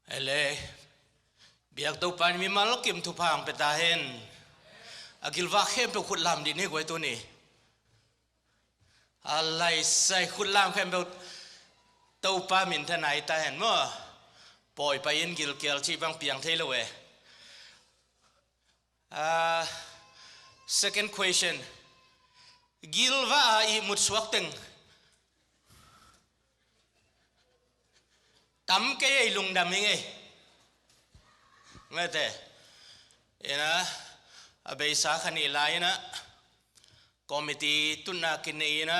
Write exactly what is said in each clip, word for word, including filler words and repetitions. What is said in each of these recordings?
Ele, biak Topa in mimal kim thupha hong pia ta hen. A gilvah khempeuh khut lam dih ni guai tuni. A laisai khut lam khempeuh Topa minthanna hi ta hen maw. Pawi pai in gilkial cih bang piang thei lo e. Ah, second question. Gilvah a ihmut suak teng tam kei ei, lungdam hi ngei. Mate. Ina, a beisa kha nih lai ina, committee tutna kinei ina,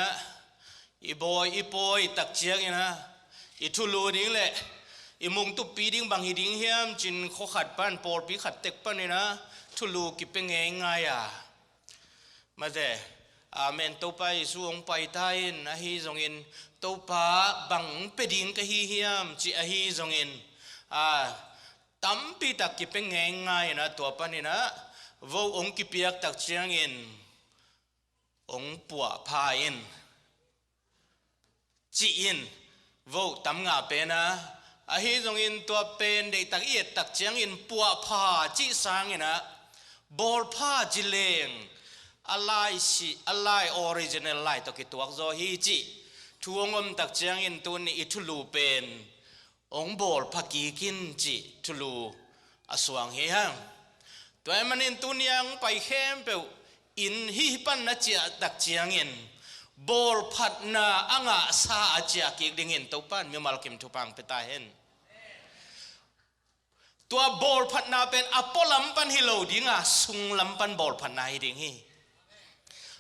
i bawi i pawi tak ciang ina, i thulu ding le i mungtupi ding bang hi ding hiam cin, khua khat pan, pawlpi khat tek pan ina thulu kipia ngeingai a. Mate, amen, Topa Jesu hong pai ta in, ahi zongin Topa bang pia ding ka hi hiam cih ahi zongin, a, tampi tak kipia ngeingai ina, tua pan ina vote hong kipiak tak ciangin hong puahpha in ci in, vote tam ngah pen a, ahi zongin tua pen deihtak i et tak ciangin puahpha cih sang ina, bawlpha ci leng, a lai si, a lai original lai tawh kituak zaw hi cih thu hong om tak ciangin tuni i thulu pen hong bawlpha kik in cih thulu a suang hi hang. Tua ahih manin tuni a hong pai khempeuh in hih pan na ciah tak ciangin bawlphatna a ngahsa a ciah kik dingin Topa in mimal kim thupha hong pia ta hen. Tua bawlphatna pen a pualam pan hi lo ding a, sunglam pan bawlphatna hi ding hi.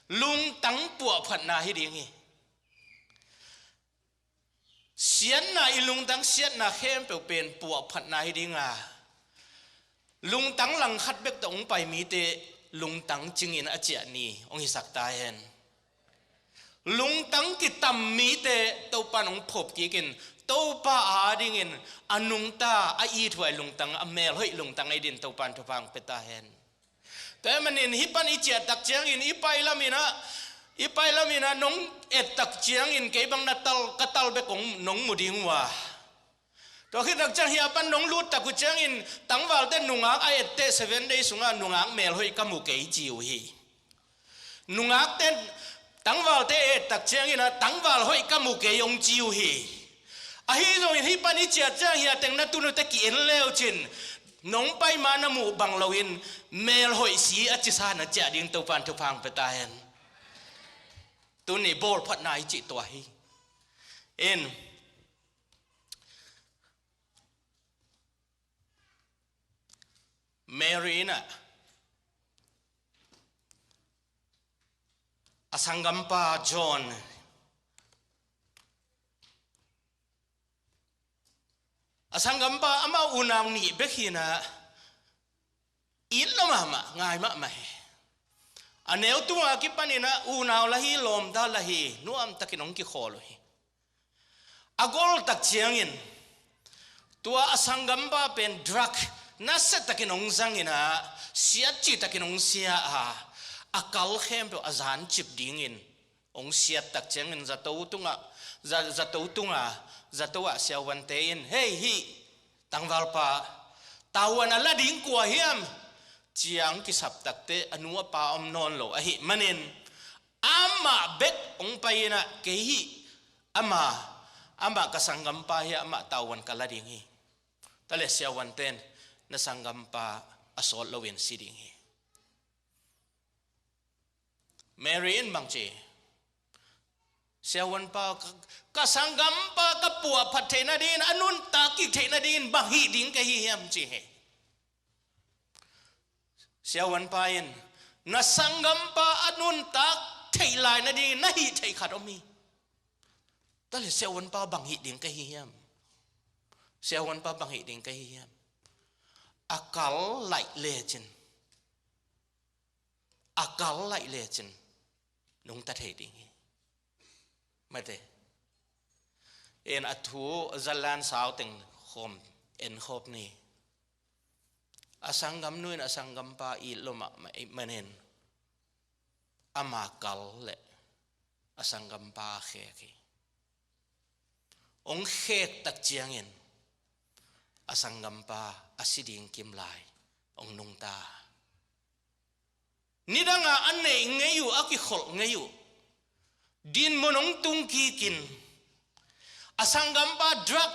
Lungtang puahphatna hi ding hi. Siatna, i lungtang siatna khempeuh pen puahphatna hi ding a, lungtang langkhat bek tawh hong pai mite lungtang cingin a ciah ni hong hisak ta hen. Lungtang kitam mite Topa in hong phop kik in, Topa a dingin a nungta, a ithuai lungtang, a melhoih lungtang ei din Topa in thupha hong pia ta hen. Tua ahih manin hih pan i ciah tak ciangin i pai lam ina, i pai lam ina nong et tak ciangin kei bang na tal, ka tal bek hong nong mu ding uh a. Tua khit tak ciang hih a pan nong lut tak uh ciangin tangvalte nungak a etteh seven days sungah nungak melhoih ka mu kei ci uh hi. Nungakte tangvalte et tak ciangin a tangval hoih ka mu kei hong ci uh hi. Ahi zongin hih pan i ciah ciang hih a teng na tun uh teh ki-en le uh cin, nong pai ma na muh bang loin melhoih si a cisa na ciah ding Topa in thupha hong pia ta hen. Tuni bawlphatna i cih tua hi. In Mary in a, a sanggampa John, a sanggampa amau unau nih bek hi in a, it lo mahmah, ngai mahmah hi. A neu tunga kipan in a unau la hi, lawmta la hi, nuamtakin hong kikhawl uh hi. A gol tak ciangin tua a sanggampa pen drug nasia takin hong zang in a, siat cih takin hong sia a, a kal khempeuh a zancip dingin hong siat tak ciangin zato tunga, za-, zato tunga, zato ah siavuante in, "Hei, hih tangvalpa, tavuan a la ding kua hiam?" Ciang kisap takte a nu a pa om nawn lo ahih manin amah bek hong pai in a, "Kei hih ama, amah ka sanggampa hi a, amah tavuan ka la ding hi." Tua leh siavuante in, "Na sanggampa a sawt loin si ding hi." Mary in bang ci? "Siavuanpa, ka, ka sanggampa ka puahphat theih nadingin, a nuntak kik theih nadingin bang hih ding ka hi hiam?" ci hi. Siavuanpa in, "Na sanggampa a nuntak theih lai nadingin na hih theih khat om hi." Tua leh siavuanpa, "Bang hih ding ka hi hiam? Siavuanpa, bang hih ding ka hi hiam?" A kal laih lecin, a kal laih lecin nungta thei ding hi. Mate. En a thu zalan sau teng khawm, en khawm ni. A sanggamnu in a sanggampa it lo mahmah ahih manin ama kal leh a sanggampa khek hi. Hong khek tak ciangin a sanggampa a si ding kim lai hong nungta. Nidanga a neih ngei uh, a kikholh ngei uh, dinmun hong tung kikin, a sanggampa drug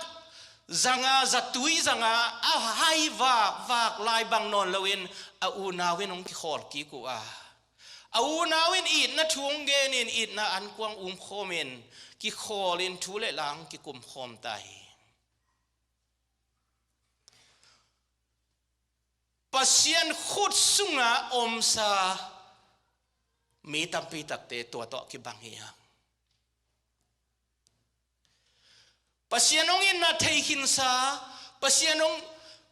zanga, zatui zanga a hai vakvak lai bang nawn loin a unau in hong kikhawl kik uh a, a unau in itna thu hong genin itna ankuang umkhawmin kikhawlin thu le la hong kikumkhawm ta hi. Pasian khut sunga omsa mi tampi takte tua tawh kibang hi hang. Pasian hong itna thei khinsa, Pasian hong,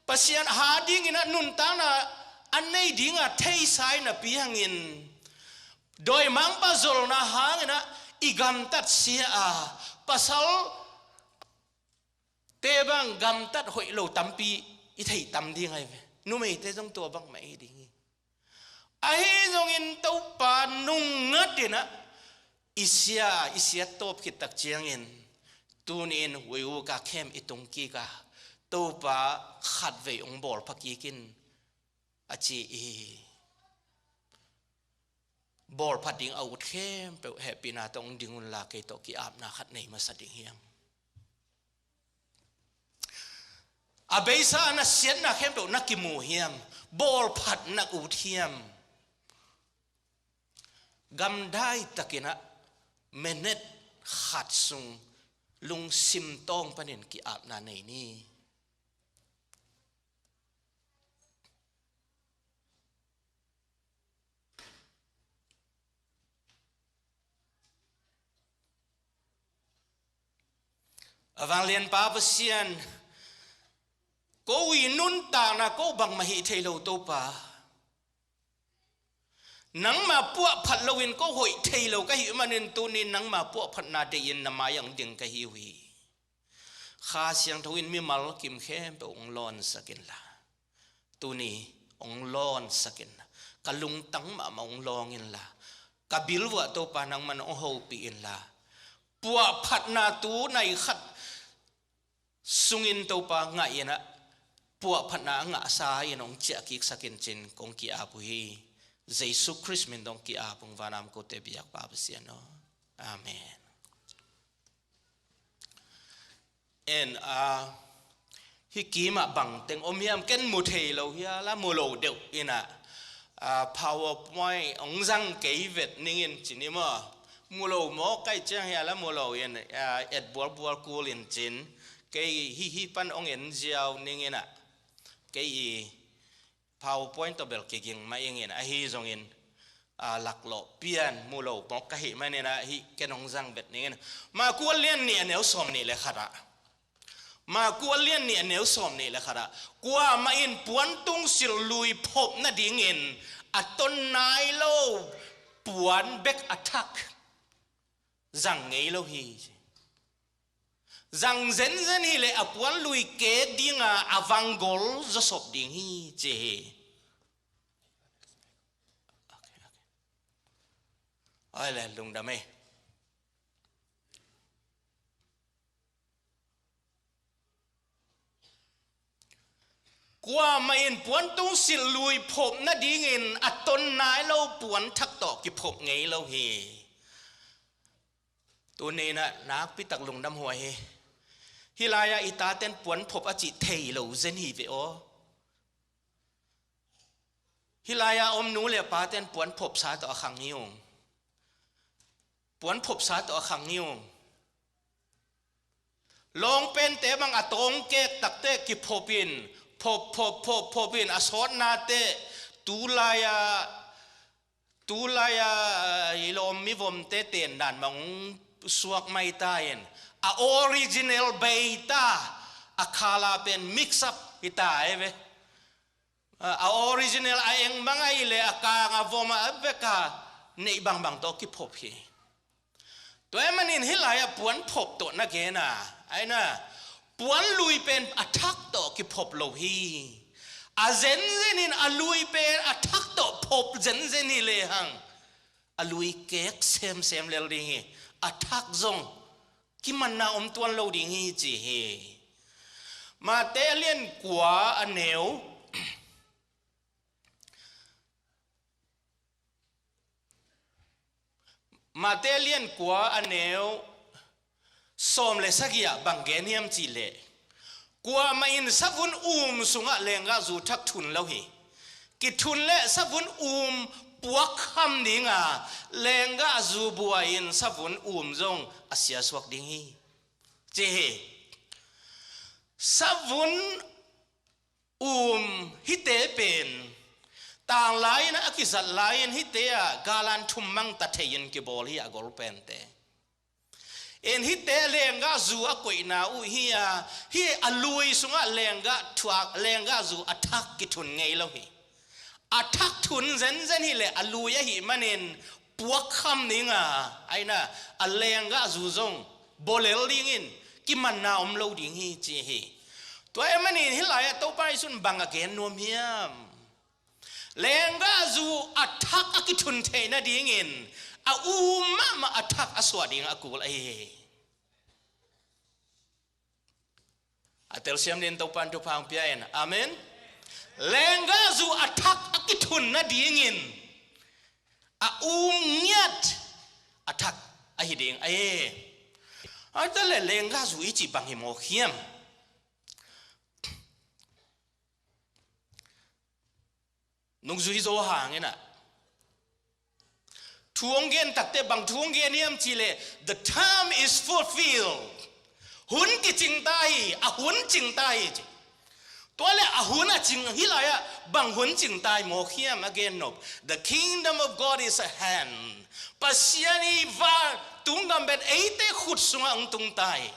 Pasian a dingin a nuntakna a nei dinga theisa i napi hangin, dawimangpa zolna hangin a i gamtat sia a, pasal te bang gamtat hoih lo tampi i thei tam ding ahi ve. Numeite zong tua bangmah i hi ding hi. Ahi zongin Topa nungngatin a i sia, i siat tawp khit tak ciangin, tuni-in wei uka khem i tung kik a, Topa khatvei hong bawlpha kikin a ci i hi. Bawlphat ding a ut khempeuh hehpihna tawh hong ding unla, kei tawh ki-apna khat nei masa ding hiam? A beisa na siatna khempeuh na kimu hiam? Bawlphat na ut hiam? Gamdai takin a minute khat sung lungsim tawng panin ki-apna nei ni. A vanglianpa Pasian, ko i nuntakna ko bangmah hih thei lo Topa. Nangma puahphat loin ko hoih thei lo ka hih manin tuni nangma puahphatna deihin na mai-ah hong ding ka hi uh hi. Kha Siangtho in mimal kim khempeuh hong lawnsak inla, tuni hong lawnsak inla, ka lungtang mahmah hong lawng inla, ka bilvuah Topa nangman hong hopih inla, puahphatna tu nai khat sungin Topa ngahin a, puahphatna a ngahsa in hong ciahkiksak in ci-in kong ki-ap uh hi. Jesu Khrist min tawh hong ki-ap ung, vanam kote biakpa Pasian aw. Amen. En, a, hih kimah bangteng om hiam ken mu thei lo hi a, la mu lo deuh in a, a, PowerPoint hong zang kei vet ning in ci ni maw. Mu lo mawk ka hih ciang hi a, la mu lo in, a, et bualbual kul in ci-in, kei hih, hih pan hong en ziau ning in a, kei i PowerPoint tawh bel kiging mah ing in, ahi zongin, a, laklawh pian mu lo mawk ka hih manin a, hih ken hong zang vet ning in. Marku a lian nih a neu sawm nih le khat ah. Marku a lian nih a neu sawm nih le khat ah. Kuamah in puantung silh lui phop nadingin a ton nai lo puan bek a thak zang ngei lo hi. Zang zenzen hi leh a puan lui kek dinga a vanggol zawsop ding hi ci hi. Ai le, lungdam ei. Kuamah in puantung silh lui phop nadingin a ton nai lo puan thak tawh kiphop ngei lo hi. Tuni in a nakpi tak lungdam huai hi. Hih lai-ah i taten puan phop a cih thei lo zen hi ve aw. Hih lai-ah om nu le paten puan phopsa tawh a khang hi ung. Puan phopsa tawh a khang hi ung. Lawngpente bang a tawngkek takte kiphop in, phop, phop, phop, phop in a sawtnate tu lai-a, tu lai-a, i lawm mivomte tendan bang hong suak mai ta in, a original bei ta, a khala pen mix up hi ta e ve. A, a original a eng bang ahih leh a kang a vom a bek a neih bangbang tawh kiphop hi. Tua ahih manin hih lai-ah puan phop tawh na gen a, ahi na, puan lui pen a thak tawh kiphop lo hi. A zenzen in a lui pen a thak tawh phop zenzen hi lehang a lui kek semsem lel ding hi. A thak zong kimanna om tuan lo ding hi ci hi. Mate lian kua a neu Mate lian kua a neu sawm le sagih ah bang gen hiam cih leh, kuamah in savun um sungah lenggahzu thak thun lo hi. Kithun leh savun um puakkham dinga, lenggahzu bua in savun um zong a siasuak ding hi, ci hi. Savun um hite pen tanglai-in a kizat lai-in hite ah galan thum mang ta thei-in kibawl hi, a gol pente. En hite lenggahzu a koihna uh hi a, hi a lui sungah lenggah thuak, lenggahzu a thak kithun ngei lo hi. A thak thun zenzen hi leh a lui ahih manin puakkham dinga, aina a lenggahzu zong bolel dingin kimanna om lo ding hi, ci hi. Tua ahih manin hih lai-ah Topa Jesuh in bang a gen nuam hiam? Lenggahzu a thak a kithun theih nadingin a um mahmah a thak a suah ding a kul ahi hi. A telsiam dingin Topa in thupha hong pia in. Amen. Lenggahzu a thak a kithun nadingin a um ngiat a thak ahi ding ahi hi. Ahi ta leh lenggahzu i cih bang hi mawk hiam? Nungzui Zo hang in ah thu hong gen takteh bang thu hong gen hiam cih leh, "The time is fulfilled." Hun kicing ta hi, a hun cing ta hi, ci. Tua leh a hun a cing hih lai-ah bang hun cing ta hi mawk hiam? A gen nop, "The kingdom of God is at hand." Pasian i va tunggam pen eite khut sungah hong tung ta hi.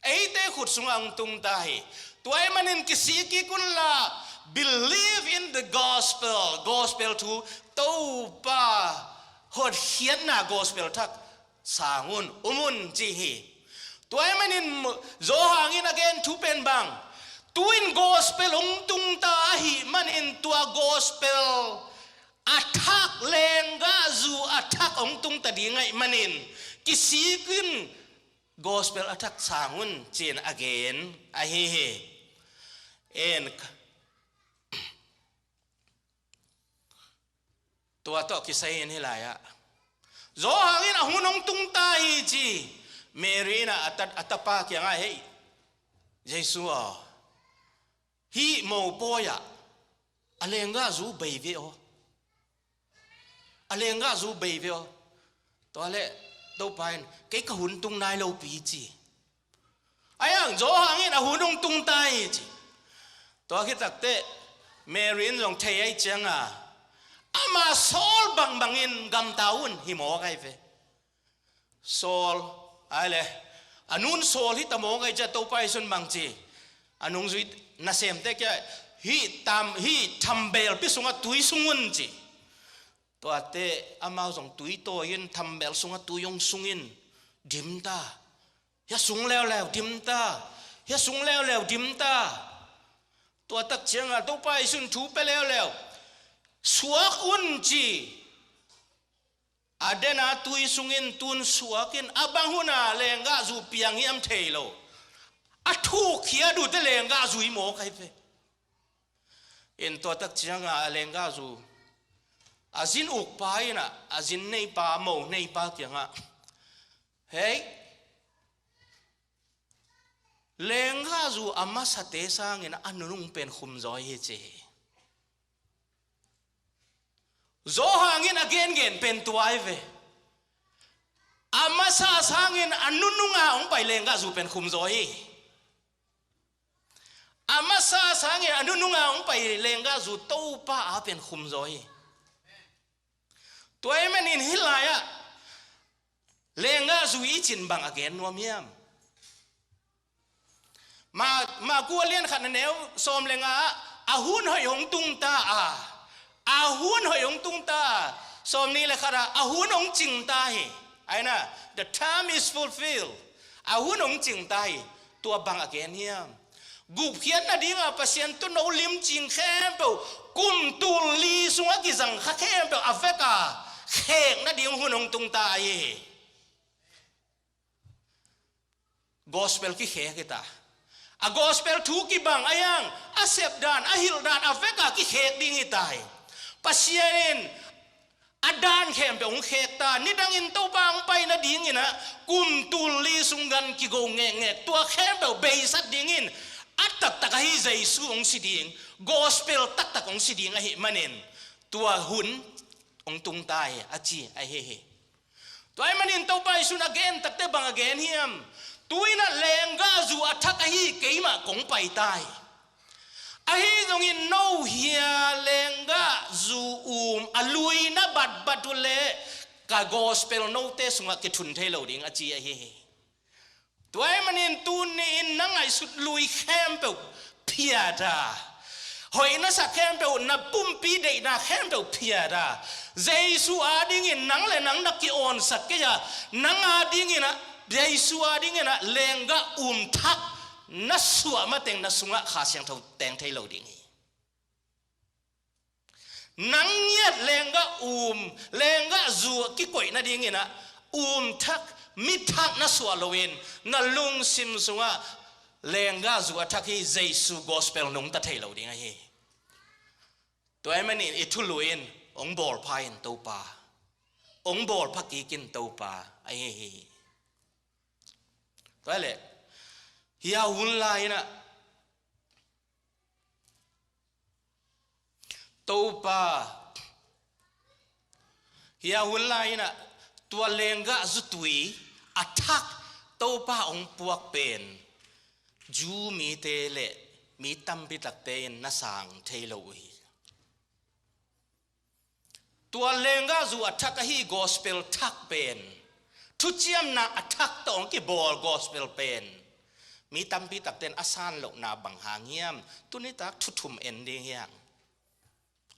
Eite khut sungah hong tung ta hi. Tua ahih manin kisik kik unla, believe in the gospel. Gospel thu, Topa hotkhiatna gospel thak sang un, um un, ci hi. Tua ahih manin Zo hang in a gen thu pen bang, tu-in gospel hong tung ta ahih manin tua gospel a thak, lenggahzu a thak hong tung ta ding ahih manin kisik in gospel a thak sang un, ci-in a gen ahi hi. En, tua tawh kisai in hih lai-ah Zo hang in a hun hong tung ta hi, ci. Mary in ah a ta, a tapa kiangah, "Hei, Jesu aw, hih mopawi ah a lenggahzu bei ve aw. A lenggahzu bei ve aw." Tua leh Topa in, "Kei ka hun tung nai lopi," ci. Ahi hang Zo hang in a hun hong tung ta hi, ci. Tua khit takteh Mary in zong thei ahih cianga, "Ama sawl bangbangin gamta un," hi mawk ahi ve. Sawl, ai le, a nun sawl hi ta mawk ahih ciang Topa Jesuh in bang ci, a nungzui nasemte kiangah, "Hih tam, hih thambelpi sungah tui sung un," ci. Tuate amau zong tui tawi in, thambel sungah tui hong sung in, dim ta. Hia sung leuleu dim ta. Hia sung leuleu dim ta. Tua tak ciangah Topa Jesuh in thu pia leuleu, "Suak un," ci. A dena tui sungin tun suak in, a bang huna lenggahzu piang hiam thei lo. A thuk khia dute lenggahzu hi mawk ahi ve. In tua tak cianga a lenggahzu, a zin ukpa in ah, a zin neipa, a mo neipa kiangah, "Hei, lenggahzu a masate sangin a nunung pen khumzaw hi," ci hi. Zo hangin a gengen pen tua ahi ve. A masa sangin a nununga hong pai lenggahzu pen khumzaw hi. A masa sangin a nununga hong pai lenggahzu Topa a pen khumzaw hi. Tua ahih manin hih lai-ah lenggahzu i cih bang a gen nuam hiam? Ma, Maku a lian khat a neu sawm le nga ah, a hun hoih hong tung ta a, a hun hoih hong tung ta a, sawm nih le khat ah, a hun hong cing ta hi. Aina, the time is fulfilled. A hun hong cing ta hi. Tua bang a gen hiam? Gupkhiat nadinga Pasian tuuno limcing khempeuh, kum tul li sungah kizang kha khempeuh a veka khek nading hun hong tung ta hi. Gospel kikhek hi ta. A gospel thu kibang a hiang, a sepdan, a hilhdan, a veka kikhek ding hi ta hi. Pasian in a dan khempeuh hong khek ta, nidangin Topa hong pai nadingin ah, kum tul li sung gan kigo ngekngek, tua khempeuh beisat dingin, a taktak ahi Jesu hong si ding, gospel taktak hong si ding ahih manin, tua hun hong tung ta hi, a ci ahi hi. Tua ahih manin Topa Jesu'n a gen takte bang a gen hiam? Tu-in ah lenggahzu a thak ahi keimah kong pai ta hi. Ahi zongin no hia lenggahzu um a lui na batbat uh leh ka gospel note sungah kithun thei lo ding a ci ahi hi. Tua ahih manin tuni-in na ngaihsut lui khempeuh phiat a, hoih na sak khempeuh, na pumpi deihna khempeuh phiat a, Jesu adingin nang le nang na ki-awnsak kei a, nang adingin ah, Jesu adingin ah lenggah um thak na suah mateng na sungah Kha Siangtho teng thei lo ding hi. Nang ngiat lenggah um, lenggahzu kikoih nadingin ah, um thak, mi thak na suah loin, na lungsim sungah lenggahzu a thak hi Jesu gospel nungta thei lo ding ahi. Tua ahih manin i thulu in hong bawlpha in Topa, hong bawlpha kik in Topa ahi hi. Tua leh hia hun lai-in ah Topa, hia hun lai-in ah tua lenggahzu tui a thak Topa hong puak pen Jew mite le mi tampi takte in na sang thei lo uh hi. Tua lenggahzu a thak ahi gospel thak pen, thuciamna a thak tawh hong kibawl gospel pen mi tampi takte in a san lohna bang hang hiam? Tuni tak thu thum en ding hi hang.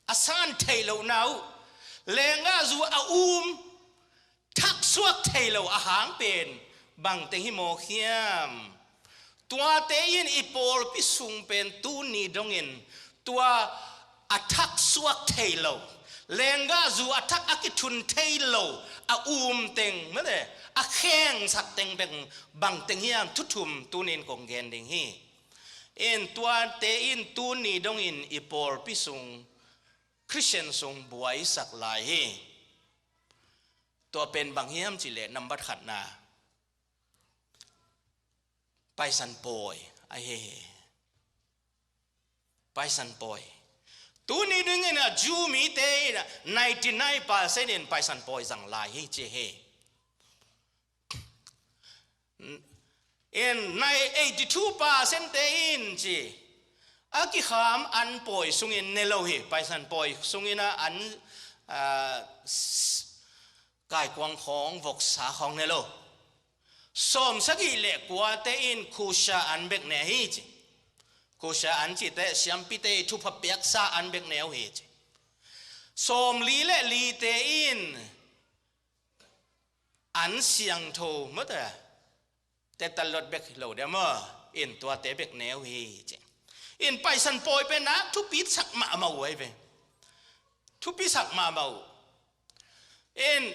A san theih lohna uh, lenggahzu a um, thak suak thei lo a hang pen bangteng hi mawk hiam? Tuate in i pawlpi sung pen tuni dongin tua a thak suak thei lo, lenggahzu a thak a kithun thei lo a um teng, mate, a khengsak teng beng bangteng hiam? Thu thum tuni-in kong gen ding hi. In tuate in tuni dongin i pawlpi sung, Khristian sung buaisak lai hi. Tua pen bang hiam cih leh nambat khatna, Paisan pawi ahi hi. Paisan pawi. Tuni dingin a Jew mite in a ninety nine percent in Paisan pawi zang lai hi ci hi. In nai eighty two percent te in ci, a kikham an pawi sungin ne lo hi. Paisan pawi sungin a an, ah, s-, kaikuang khawng, voksa khawng ne lo. Sawmsagih le kuate in kosher an bek ne hi ci. Kosher an cihte siampite thupha piaksa an bek ne uh hi ci. Sawmli le lite in an siangtho mate, tetalot bek lo dia maw, in tuate bek ne uh hi ci. In Paisan pawi pen nak thupisak mahmah uh ahi ve. Thupisak mahmah uh. In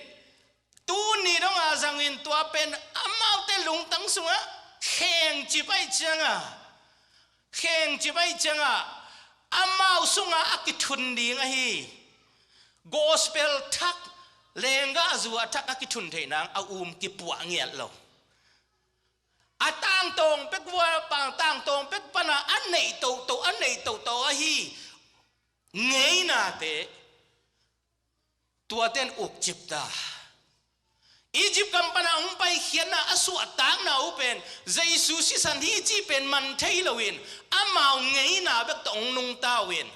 tuni dong a zangin tua pen amaute lungtang sungah khengcip ahih ciangah, khengcip ahih ciangah amau sungah a kithun ding ahi gospel thak, lenggahzu a thak a kithun theih nang a um kipuah ngiat lo. A tangtawng pek, vua pang tangtawng pek pana a neih toto, a neih toto ahi ngeinate, tuate in ukcip ta. Egypt gam pana hong paikhiatna a suahtakna uh pen Jesu sisan hi cih pen man thei loin, amau ngeina bek tawh hong nungta uh in,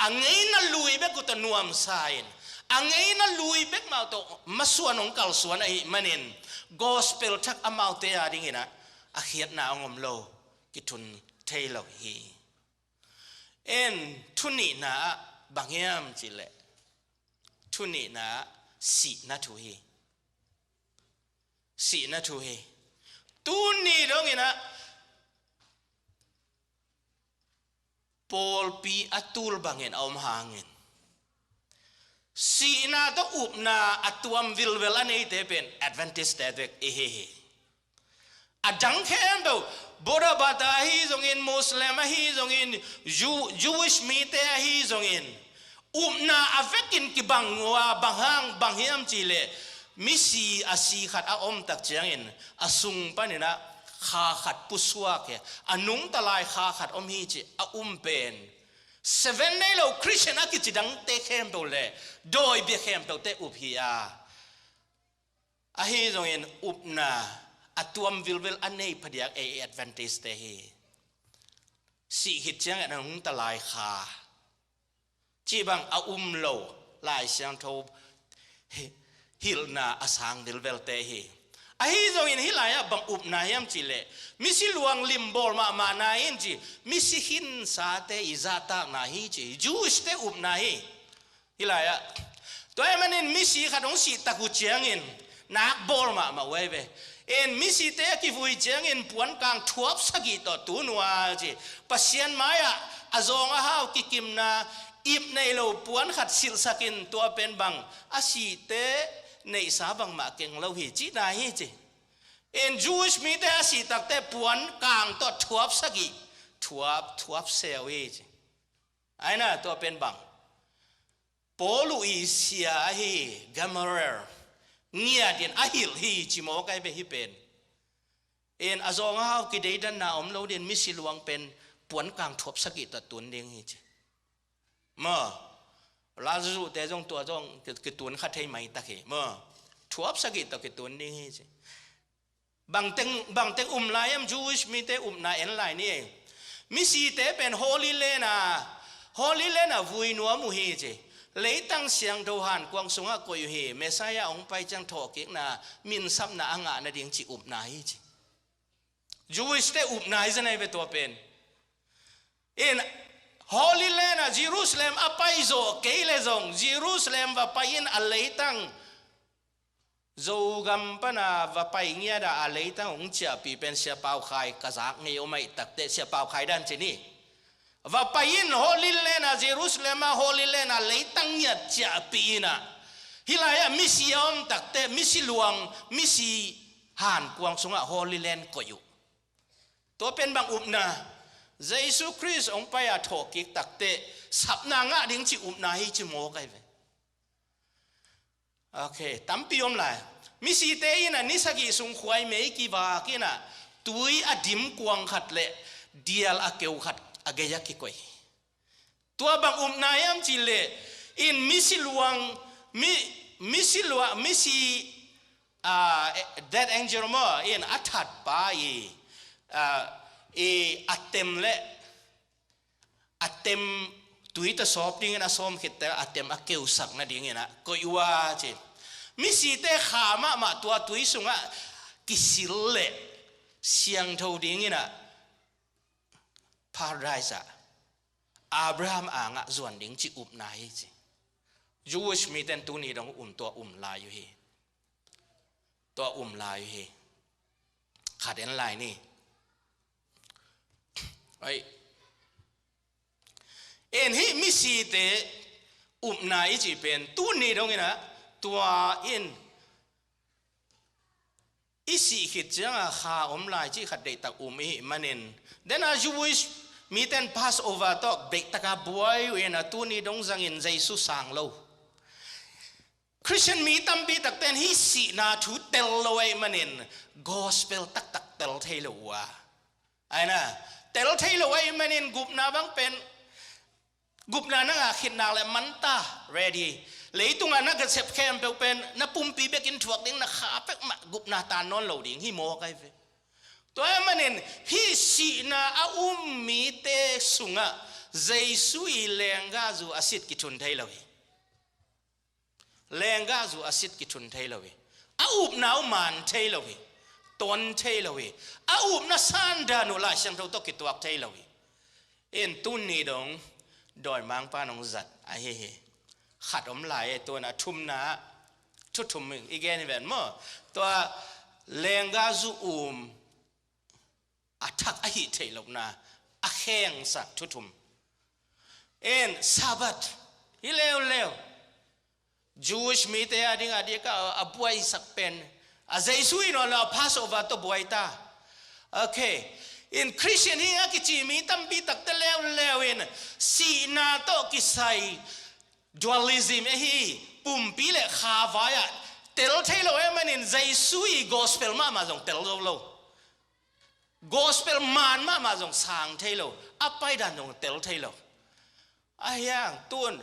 a ngeina lui bek uh tawh nuamsa in, a ngeina lui bek mah uh tawh masuan hong kalsuan ahih manin, gospel thak amaute a dingin ah a khiatna hong om lo, kithun thei lo hi. En, thu nihna ah bang hiam cih leh, thu nihna ah sihna thu hi. Sihna thu hi. Tuni dongin ah pawlpi a tul bangin a om hangin, sihna tawh upna a tuam vilvel a neite pen Adventist-te bek i hi hi. A dang khempeuh, Buddha bata ahi zongin, Muslim ahi zongin, Jew-, Jewish mite ahi zongin, upna a vekin kibang uh a, bang hang, bang hiam cih leh, misi a si khat a om tak ciangin, a sung panin ah kha khat pusuak hi, a nungta lai kha khat om hi ci a um pen, Seven Day lo Christian a kici dangte khempeuh le dawi bia khempeuhte up hi a. Ahi zongin upna a tuam vilvel a nei phadiak ei Adventist te hi. Sih khit ciangin a nungta lai kha cih bang a um lo, Lai Siangtho hi-, hilhna a sang vilvelte hi. Ahi zongin hih lai-ah bang upna hiam cih leh, misi luang limbawl mahmahna in ci, misi khinsate i zahtakna hi ci, Jewish te upna hi. Hih lai-ah, tua ahih manin misi khat hong sih tak uh ciangin, nak bawl mahmah uh ahi ve. In misite a kivui ciangin puankang thuap sagih tawh tun uh a ci. Pasian mai-ah a zawng a hau kikimna, ip nei lo puan khat silhsak in, tua pen bang a sihte neihsa bangmah keng lo hi cihna hi ci. In Jewish mite a sih takte puankang tawh thuap sagih, thuap, thuap seu hi ci. Ai na, tua pen bang Paul uh i sia ahi Gamaliel ngiat in a hilh hi ci mawk ahi ve hih pen. In a zawng a hau kideidanna om lo ding, misi luang pen puankang thuap sagih tawh tun ding hi ci. Maw, Lazarus te zong tua zong ki-, kitun kha thei maitak hi. Maw, thuap sagih tawh kitun ding hi ci. Bangteng, bangteng um lai hiam, Jewish mite upna en lai ni. Misite pen Holy Land a, Holy Land a vui nuam uh hi ci. Leitang siangtho hankuang sungah koih uh hi. Messiah hong pai ciang thawhkikna, minsapna a ngah nading ci upna hi ci. Jewish te upna hi zen ahi ve tua pen. In Holy Land a Jerusalem a pai zawh kei le zong, Jerusalem va pai in a leitang Zogam pana va pai ngiat a, a leitang hong ciahpih pen Sia Pau Khai ka zak ngei om ahih takteh, Sia Pau Khai dan ci ni. Va pai in Holy Land a, Jerusalem a Holy Land a leitang ngiat ciahpih in a, hih lai-ah misi a om takteh, misi luang, misi hankuang sungah Holy Land koih uh. Tua pen bang upna, Jesu Khrist hong pai a thawhkik takteh sapna ngah ding ci upna hi ci mawk ahi ve. Ok, tampi om lai. Misite in a ni sagih sung khuaimei kivak in a, tui a dim kuang khat le dial a keu khat a gei-ah kikoih. Tua bang upna hiam cih leh, in misi luang, mi, misi luang, misi, ah, eh, death angel maw, in a thatpa i, ah, i a tem le, a tem tui tawh sawp dingin a sawm khit teh a tem a keusak nadingin a koih uh a ci. Misite kha mahmah tua tui sungah kisil le siangtho dingin a Paradise ah Abraham angah zuan ding ci upna hi ci. Jewish miten tuni dong um, tua um lai uh hi. Tua um lai uh hi. Khat en lai ni. Ai. En hih misite upna i cih pen tuni dong in a, tua in i sih khit ciangin kha om lai cih khat deihtak um i hih manin, den a Jewish miten Passover tawh deihtak a buai uh in a, tuni dong zangin Jesu sang lo. Christian mi tampi takten hih sihna thu tel lo ahih manin gospel taktak tel thei lo uh a. Ai na, tel thei lo ahih manin gupna bang pen, gupna na ngah khit nak leh man ta, ready. Leitungah na ka sep khempeuh pen na pumpi bekin thuak ding, na kha peuhmah gupna tan nawn lo ding hi mawk ahi ve. Tua ahih manin hih sihna a um mite sungah Jesu i lenggahzu a sit kithun thei lo hi. Lenggahzu a sit kithun thei lo hi. A upna uh man thei lo hi. Ton thei lo hi. A upna sandan uh Lai Siangtho tawh kituak thei lo hi. In tuni dong dawimangpa nong zat ahi hi. Khat om lai e, tua na thumna, thu thum i gen hi ven maw. Tua lenggahzu um a thak a hih theih lohna a khengsak thu thum. En Sabbath hi leuleu. Jewish mite a ding a dik a, a buaisak pen a Jesu i nawn lo a Passover tawh buai ta. Ok. In Christian hi a kici mi tampi takte leuleu in sihna tawh kisai dualism ahi pumpi le kha vai-ah tel thei lo ahih manin Jesu i gospel mahmah zong tel zo lo. Gospel man mahmah zong sang thei lo. A paidan zong tel thei lo. Ahi hang tun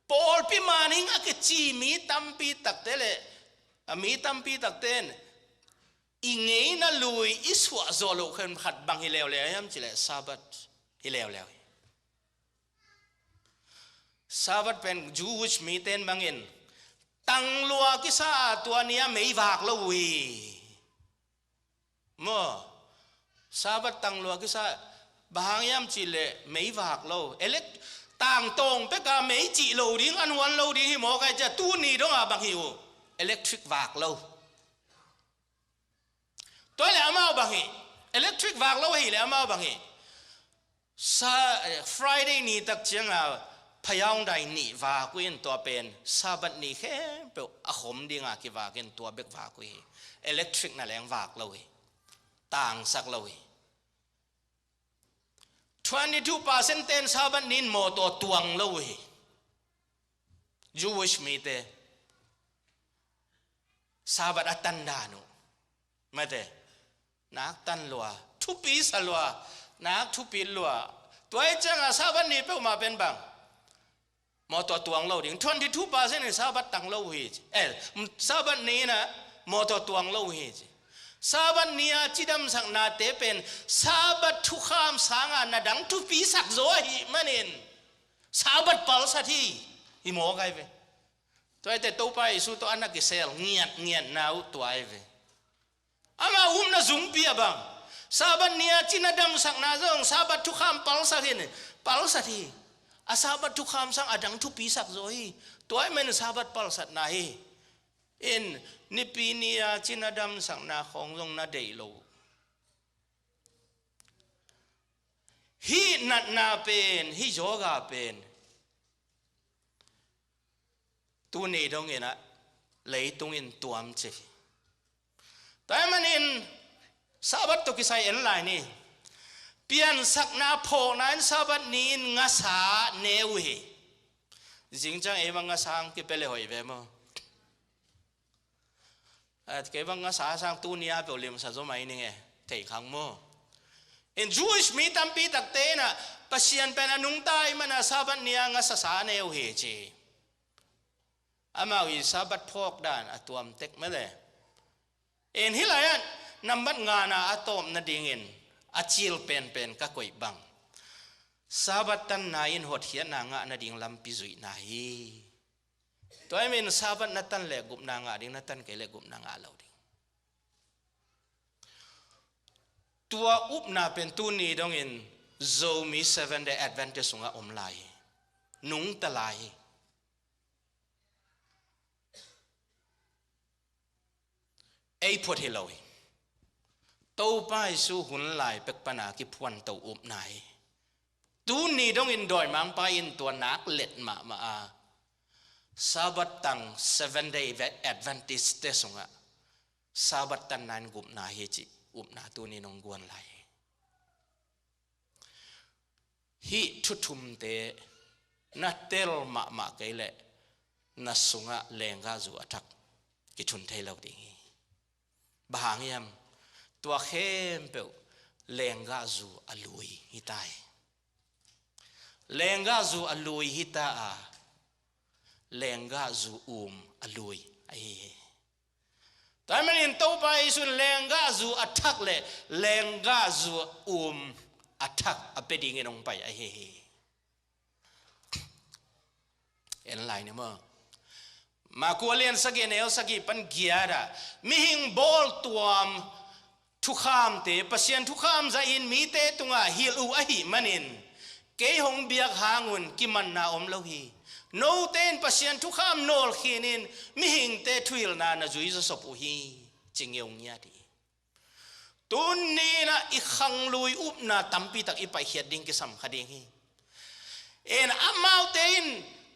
pawlpi man hing a kici mi tampi takte le a mi tampi takte in i ngeina lui i suah zawh loh khen khat bang hi leuleu hiam cih leh Sabbath hi leuleu hi. Sabbath pen Jewish mite in bangin tanglua kisa a tua ni a mei vak lo uh hi. Maw, Sabbath tanglua kisa, bang hang hiam cih leh mei vak lo. Elect-, tangtawng pek a mei cih lo ding, a nuan lo ding hi mawk ai cia, tuni dong a bang hi uh, electric vak lo. Tua leh amau bang hi, electric vak lo ahih leh amau bang hi. Sa-, eh, Friday ni tak ciang a phayaung dai nih vak uh in tua pen Sabbath ni khempeuh a khom ding a kivak in tua bek vak uh hi. Electric na leng vak lo hi. Tangsak lo hi. Twenty two percent ten Sabbath ni in mawtaw tuang lo uh hi. Jewish mite Sabbath a tan dan uh. Mate, nak tan lua, thupi sa lua, nak thupi lua. Tua ahih ciang a Sabbath ni peuhmah pen bang, mawtaw tuang lo ding. Twenty two percent in Sabbath tang lo uh hi ci. Eh, Sabbath ni in a mawtaw tuang lo uh hi ci. Sabbath ni a cidamsaknate pen Sabbath thukham sang a na dang thupisak zaw ahih manin Sabbath palsat hi. Hi mawk ai ve. Tua ahih teh Topa Jesu tawh a na kisel ngiatngiatna uh tua ai ve. Ama upna zungpi a bang, Sabbath ni a cina damsakna zong Sabbath thukham palsat hi, palsat hi. A Sabbath thukham sang a dang thupisak zaw hi. Tua ahih manin Sabbath palsatna hi. In Nipi ni a cina damsakna khawng zong na deih lo. Hih natna pen, hih yoga pen tuni dongin a leitung in tuam ci. Tua ahih manin Sabbath tawh kisai en lai ni. Piansakna phawkna in Sabbath ni in ngasa ne uh hi. Zingciang ei bang ngasa ang kipia le hoih ve maw? A, kei bang ngasa sang tuni a peuh limsa zaw mai ning e, thei khang maw? In Jewish mi tampi takte in a Pasian pen a nungta ahih manin a Sabbath ni a ngasasa ne uh hi ci. Amau i Sabbath phawk dan a tuam tek mah le. In hih lai-ah nambat ngana a tawp nadingin a cil penpen ka koih bang, Sabbath tanna in hotkhiatna ngah nading lampi zuihna hi. Tua ahih manin Sabbath na tan leh gupna ngah ding, na tan kei leh gupna ngah lo ding. Tua upna pen tuni dongin Zomi Seven Day Adventist sungah om lai hi. Nungta lai hi. Ei phot hi lo hi. Topa Jesu hun lai pek pana kiphuanto upna hi. Tuni dongin dawimangpa in tua nak let mahmah a, Sabbath tang Seven Day Adventist te sungah Sabbath tanna in gupna hi cih upna tuni nong guan lai hi. Hih thu thumte na tel mahmah kei leh na sungah lenggahzu a thak kithun thei lo ding hi. Bang hang hiam? Tua khempeuh lenggahzu a lui hi ta hi. Lenggahzu a lui hi ta a, lenggahzu um a lui ahi hi. Tua ahih manin Topa Jesu in lenggahzu a thak leh lenggahzu um a thak a pia dingin hong pai ahi hi. En lai ni maw? Marku a lian sagih, a neu sagih pan giat ah, mihing bawltuam thukhamte, Pasian thukham zahin mite tungah hilh uh ahih manin, kei hong biak hangun kimanna om lo hi. Note in Pasian thukham nawlkhin in mihingte thuhilhna na zui zawsop uh hi, ci ngeungiat hi. Tuni in ah i khanglui upna tampi tak i paikhiat ding kisam kha ding hi. En amaute in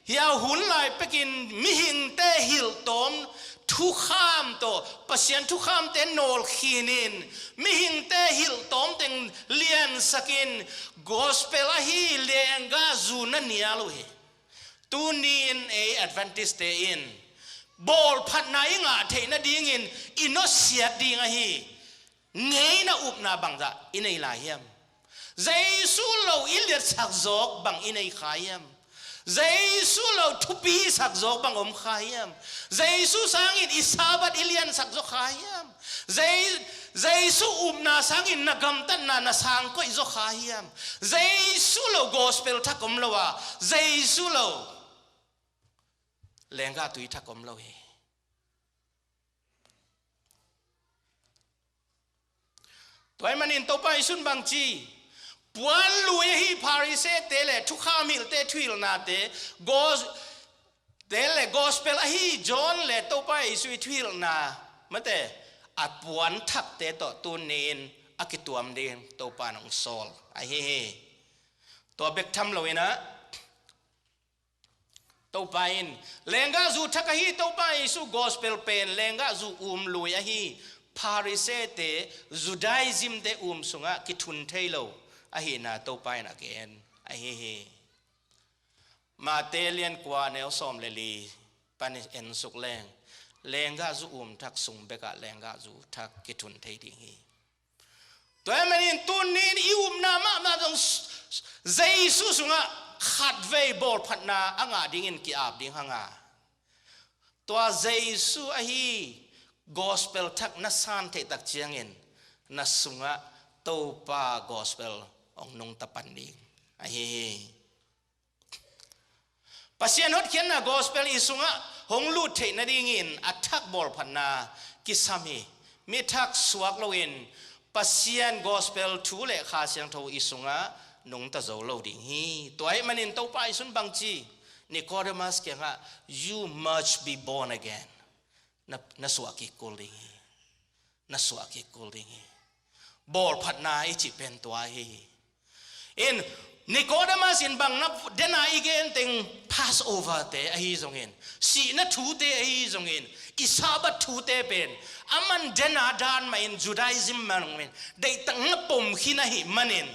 Hih a hun lai pekin mihingte hilhtawm thukham tawh, Pasian thukhamte nawlkhin in, mihingte hilhtawm teng liansakin, gospel ahi lenggahzu na nial uh hi. Tuni in ei Adventist-te in bawlphatna i ngah theih nadingin i nusiat ding ahi ngeina upna bangzah i nei lai hiam? Jesu lo i liatsak zawk bang i nei kha hiam? Jesu lo thupi i sak zawk bang om kha hiam? Jesu sangin i Sabbath i liansak zaw kha hiam? Je-, Jesu upna sangin na gamtatna na sangkoih zaw kha hiam? Jesu lo gospel thak om lo a, Jesu lo lenggah tui thak om lo hi. Tua ahih manin Topa Jesu'n bangci, puan lui ahi Pharisee-te le thukham hilhte thuhilhnate, gos-, te le gospel ahi John le Topa Jesu i thuhilhna mate, a puan thakte tawh tuni in a kituam ding Topa'n hong sawl ahi hi. Tua bek tham lo in ah, Topa in lenggahzu thak ahi Topa Jesu gospel pen lenggahzu um lui ahi Pharisee-te, Judaism-te um sungah kithun thei lo ahihna Topa in a gen ahi hi. Mate lian kua neu sawm le li pan en suk leng, lenggahzu um thak sung bekah lenggahzu thak kithun thei ding hi. Tua ahih manin tuni in i upna mahmah zong Jesu sungah khatvei bawlphatna a ngah dingin ki-ap ding hang a, tua Jesu ahi gospel thak na san theih tak ciangin na sungah Topa gospel hong nungta pan ding ahi hi. Pasian hotkhiatna gospel i sungah hong lut theih nadingin a thak bawlphatna kisam hi. Mi thak suak loin Pasian gospel thu le Kha Siangtho i sungah nungta zo lo ding hi. Tua ahih manin Topa Jesu'n bangci, Nicodemus kiangah, "You must be born again." Na, na suah kik kul ding hi. Na suah kik kul ding hi. Bawlphatna i cih pen tua hi. In, Nicodemus in bang na dena i gen teng Passover-te ahi zongin, sihna thute ahi zongin, i Sabbath thute pen, aman dena dan mah in Judaism mah in, deihtak na pom khin ahih manin,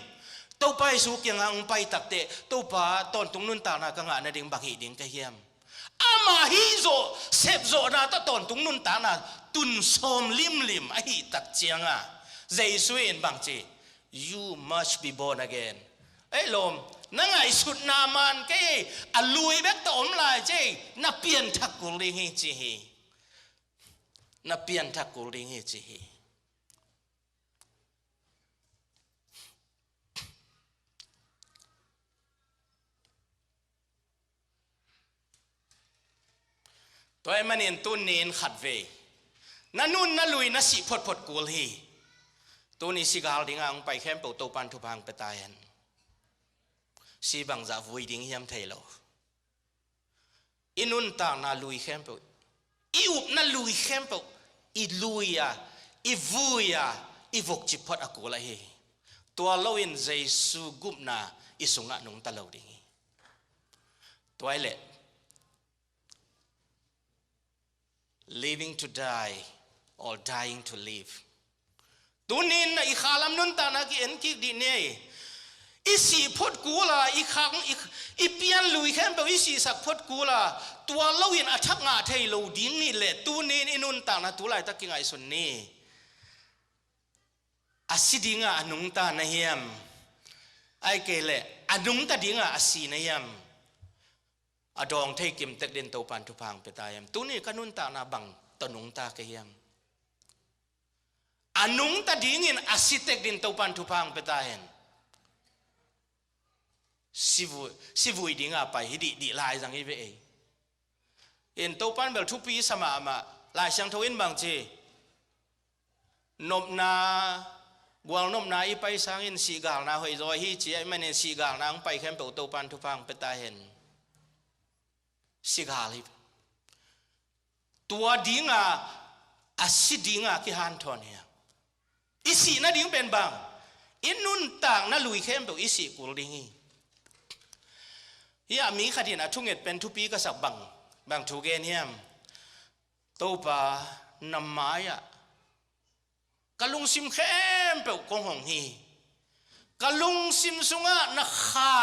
Topa Jesu kiangah hong pai takteh, "Topa, tawntung nuntakna ka ngah nading bang hih ding ka hiam?" Ama hih zawh, sepzawhna tawh tawntung nuntakna tun sawm limlim ahih tak ciangah, Jesu in bangci, "You must be born again." Ei lawm, na ngaihsutna man kei, a lui bek tawh om lai ci, na pianthak kul ding hi ci hi. Na pianthak kul ding hi ci hi. Tua ahih manin tuni in khatvei na nun na lui na sih photphot kul hi. Tuni si gal dingah hong pai khempeuh Topa'n thupha hong pia ta hen. Si bangzah vui ding hiam thei lo. I nuntakna lui khempeuh, i upna lui khempeuh, i lui a, i vui a, i vukcip phot a kul ahi hi. Tua loin Jesu gupna i sungah nungta lo ding hi. Tua ahih leh, living to die or dying to live. Tuni in na i khalam nuntakna ki-en kik dih ni. I sih phot kul a, i khang, i, i pian lui khempeuh i sihsak phot kul a, tua loin a thak ngah thei lo ding hi leh, tuni in i nuntakna tu laitak kingaihsun ni. A si dingah a nungta na hiam? Ahih kei leh, a nungta dingah a si na hiam? A dawng thei kim tek din Topa'n thupha hong pia ta hiam? Tuni ka nuntakna bang tawh nungta ka hiam? A nungta dingin a si tek din Topa'n thupha hong pia ta hen. Si vui, si vui dinga pai hi dihdih lai zang hi ve ei. In Topa'n bel thupi sa mahmah, Lai Siangtho in bangci, nopna, gualnopna i pai sangin sihgalna hoihzaw hi ci ahih manin sihgalna hong pai khempeuh Topa'n thupha hong pia ta hen. Sigal hi. Tua dinga, a si dinga kihanthawn hi a. I sih nading pen bang, i nuntakna lui khempeuh i sih kul ding hi. Hih ah mi khat in a thunget pen thupi ka sak bang, bang thu gen hiam? Topa, na mai-ah ka lungsim khempeuh kong hong hi. Ka lungsim sungah na Kha,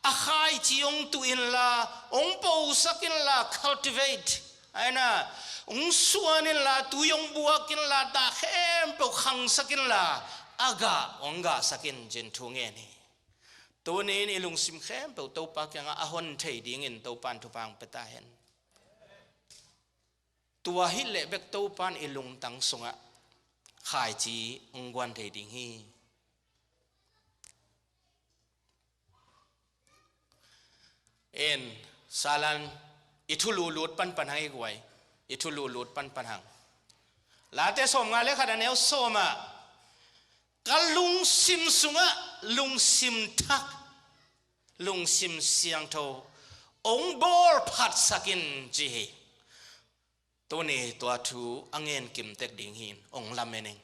a khaici hong tuh inla, hong posak inla, cultivate, aina, hong suan inla, tui hong buak inla, dah khempeuh khangsak inla, a gah hong gahsak in, ci-in thu ngen hi. Tuni-in i lungsim khempeuh Topa kiangah a hon thei dingin Topa in thupha hong pia ta hen. Tua hi leh bek Topa in i lungtang sungah khaici hong guan thei ding hi. En, salan, i thulu lut panpan hang i guai. I thulu lut panpan hang. Late sawmnga le khat, a neu sawm ah, ka lungsim sungah lungsim thak, lungsim siangtho hong bawl phatsak in, ci hi. Tuni tua thu a ngen kimtek ding hi-in hong lamen ing.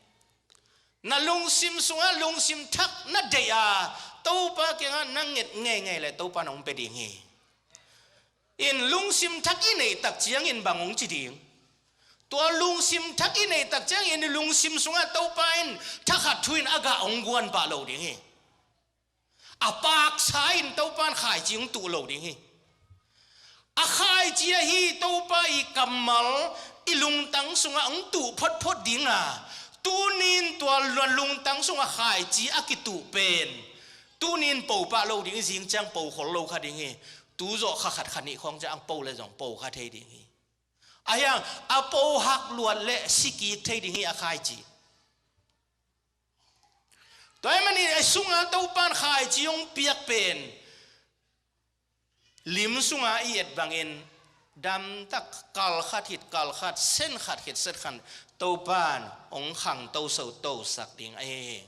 Na lungsim sungah lungsim thak na deih a, Topa kiangah na nget ngeingei leh Topa in hong pia ding hi. In, lungsim thak i neih tak ciangin bang hong ci ding? Tua lungsim thak i neih tak ciangin i lungsim sungah Topa in thakhat thu in a gah hong guan pah lo ding hi. A paksa in Topa in khaici hong tuh lo ding hi. A khaici ahi Topa i kammal i lungtang sungah hong tuh photphot ding a, tuni-in tua lungtang sungah khaici a kituh pen tuni-in po pah lo ding hi, zing ciang po khol lo kha ding hi. Tu zawh kha khat, kha nih khawng ciang po leh zong po kha thei ding hi. Ahi hang a po hak luat leh si kik thei ding hi a khaici. Tua ahih manin a sungah Topa in khaici hong piak pen lim sungah i et bangin damtak, kal khat khit kal khat, sen khat khit sen khat, Topa in hong khangto sotosak ding ahi hi.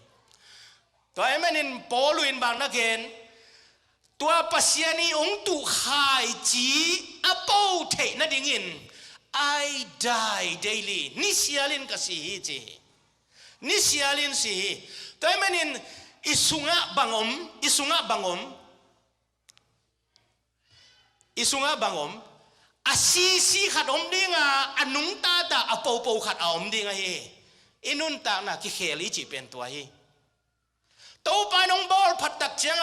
Tua ahih manin Paul in bang na gen, tua Pasian i hong tuh khaici a po theih nadingin I die daily, nisialin ka si hi, ci hi. Nisialin si hi. Tua ahih manin i sungah bang om, i sungah bang om, i sungah bang om, a sisi khat om ding a, a nungta ta a popo khat a om ding ahi hi. I nuntakna kikhel i cih pen tua hi. Topa in hong bawl phat tak ciangin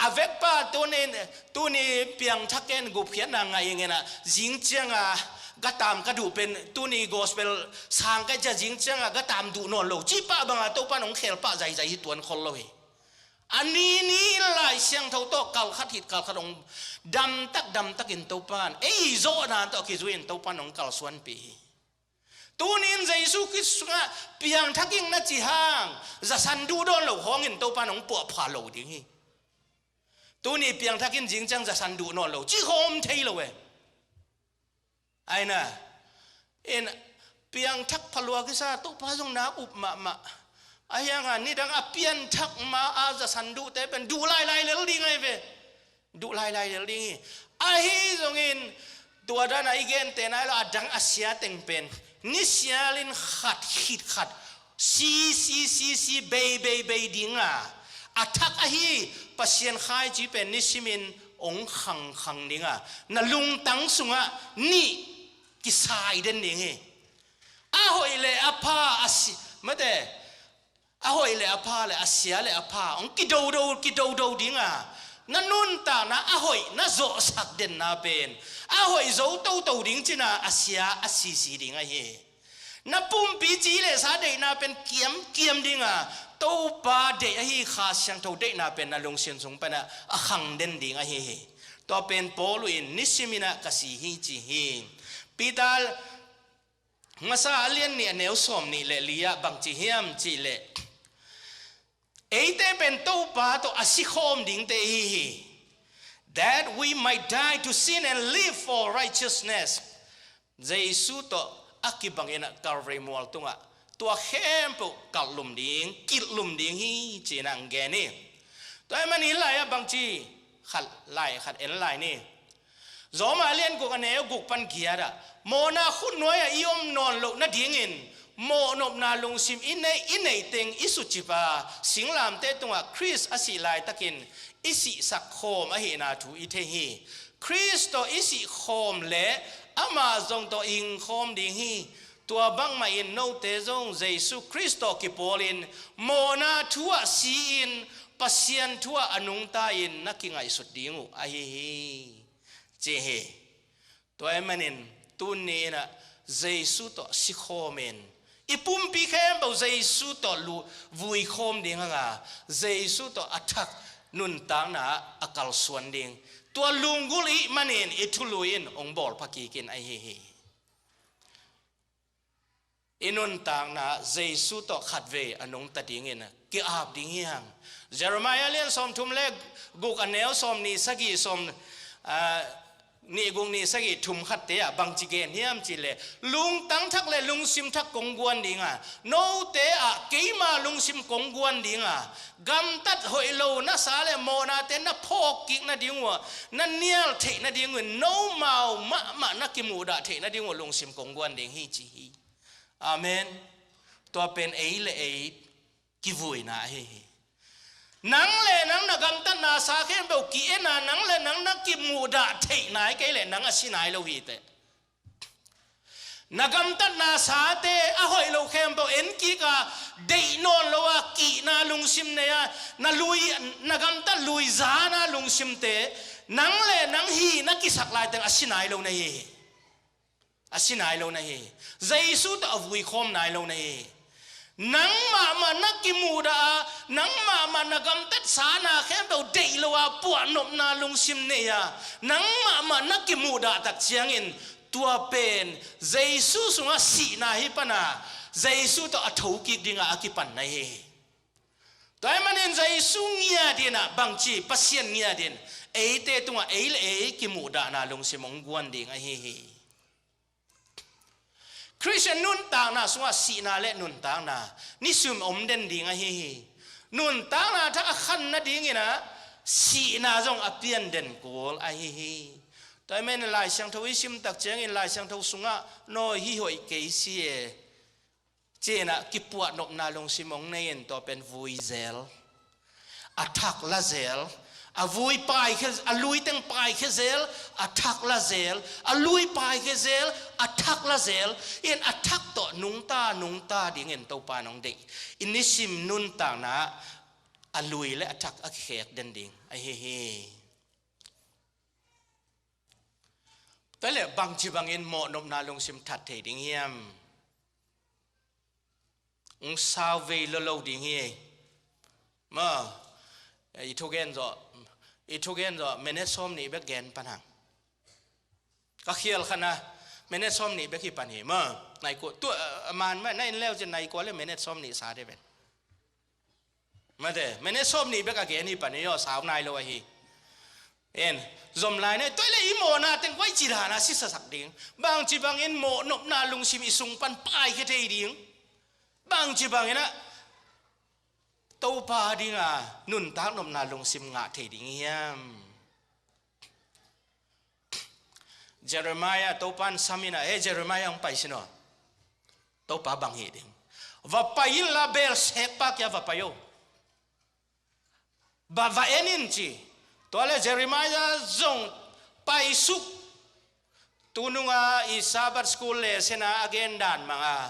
a vekpa tuni, tuni piangthak in gupkhiatna ngah ing in a, zing ciangin a ka taam ka duh pen, tuni gospel sang ka hih ciang zing ciangin a ka taam duh nawn lo cih pah bangin Topa in hong khel pah zaizai hi tuan khol lo hi. A ni ni in Lai Siangtho tawh kal khat khit kal khat hong damtak damtak in Topa in ei zawhna tawh kizui in Topa in hong kalsuanpih hi. Tuni in Jesu Khrist sungah piangthak ing na cih hang, zasan duh dawn lo khawng in Topa in hong puahpha lo ding hi. Tuni piangthak in zing ciang zasan duh nawn lo cih khawng om thei lo e. Aina, in piangthak phalua kisa Topa zong nak up mahmah. Ahi hangin nidang a pianthak ma a zasan duhte pen duh lailai lel ding ahi ve. Duh lailai lel ding hi. Ahi zongin tua dan a i gente nai lo a dang a sia teng pen nisialin khat khit khat, si si si si, bei bei bei ding a, a thak ahi Pasian khaici pen nisimin hong khangkhang ding a, na lungtang sungah nih kisai den ding hi. A hoih le a pha, a si, mate, a hoih le a pha le a sia le a pha hong kidodo kidodo ding a, na nuntakna a hoih na zawhsak denna pen a hoih zo toto ding cin a, a sia a sisi ding ahi hi. Na pumpi ci le sa deihna pen kiamkiam ding a, Topa deih ahi Kha Siangtho deihna pen na lungsim sung pan a, a khang den ding ahi hi. Tua pen Paul in nisimin a ka si hi ci hi. Peter Masa a lian nih a neu sawm nih le li ah bang ci hiam cih leh, eite pen Topa tawh a si khawm dingte ihi hi. That we might die to sin and live for righteousness. Jesu tawh a kibangin a Calvary mual tungah tua khempeuh kalhlum ding, kilhlum ding hi ci-in a hong gen hi. Tua ahih manin lai ah bang ci, khat lai khat en lai ni. Rom a lian guk a neu guk pan giat ah, mawhna khutnuai ah i om nawn loh nadingin mawhnopna lungsim i neih, i neih teng i sucip a, singlamteh tungah Khrist a sih laitakin i sihsak khawm ahihna thu i thei hi. Khrist tawh i sih khawm le amah zong tawh i hing khawm ding hi. Tua bangmah in note zong Jesu Khrist tawh kipawlin mawhna thu-ah si-in Pasian thu-ah a nungta-in na kingaihsut ding uh ahi hi, ci hi. Tua ahih manin tuni-in ah Jesu tawh sikhawmin i pumpi khempeuh Jesu tawh lu-, vuikhawm ding hanga, Jesu tawh a thak nuntakna a kalsuan ding, tua lunggulh i hih manin i thulu in hong bawlpha kik in ahi hi. I nuntakna Jesu tawh khatvei a nungta dingin ki-ap ding hi hang. Jeremiah lian sawmthum le guk a neu sawmnih sagih, sawm, ah, nih guk nih sagih thum khatte ah bangci gen hiam cih leh, lungtang thak le lungsim thak kong guan dinga, note ah keima lungsim kong guan dinga, gamtat hoih lo na sa le mawhnate na phawk kik nading uh, na nial theih nading uh, nomau mahmah na kimuhdah theih nading uh lungsim kong guan ding hi ci hi. Amen. Tua pen ei le ei kivuina ahi hi. Nang le nang na gamtatna sa khempeuh ki-en a, nang le nang na kimuhdah theih nai kei leh nang a si nai lo hi teh. Na gamtatna sate a hoih lo khempeuh en kik a, deih nawn lo a, kihna lungsim nei a, na lui, na gamtat lui zana lungsimte nang le nang hi na kisak laiteng a si nai lo na hi hi. A si nai lo na hi. Jesu tawh a vuikhawm nai lo na hi. Nang mahmah na kimuhdah a, nang mahmah na gamtat sana khempeuh deih lo a, puahnopna lungsim nei a, nang mahmah na kimuhdah tak ciangin tua pen Jesu sungah sihna hi pan a, Jesu tawh a thokik dingah a kipan na hi. Tua ahih manin Jesu ngiat in ah bangci, Pasian ngiat in eite tungah ei le ei kimuhdahna lungsim hong guan ding ahi hi. Khristian nuntakna sungah sihna le nuntakna nisim om den ding ahi hi. Nuntakna thak a khan nadingin ah sihna zong a pian den kul ahi hi. Tua ahih manin Lai Siangtho i sim tak ciangin Lai Siangtho sungah nawi hi hoih kei si e, ci-in ah kipuahnopna lungsim hong nei in tua pen vui zel, a thak la zel, a vui paikhia, a lui teng paikhia zel, a thak la zel, a lui paikhia zel, a thak la zel in a thak tawh nungta, nungta dingin Topa in hong deih. I nisim nuntakna a lui le a thak a kikhek den ding ahi hi. Tua leh bangci bangin mawhnopna lungsim that thei ding hiam? Hong sau vei lo lo ding hi. Ma, i thugen zawh, i thugen zawh minute sawmnih bek gen pan hang. Ka khial khat na minute sawmnih bek hi pan hi. Ma, nai kua, tua, a man mah, na en leu cin nai kua le minute sawmnih sa de pen. Mate, minute sawmnih bek a gen hi pan hi aw, sau nai lo ahi. En, zom lai na, tua leh i mawhna teng kua i ci dan a sisasak ding. Bangci bangin mawhnopna lungsim i sung pan paikhia thei ding. Bangci bangin ah Topa dinga nuntak nopna lungsim ngah thei ding hiam? Jeremiah, Topa in sam in ah, "He Jeremiah, hong pai sin aw." Topa bang hi ding. "Va pai inla beel sekpa kiang va pai o. Va, va en in," ci. Tua leh Jeremiah zong paisuk. Tununga i Sabbath school lesson a a gen dan manga,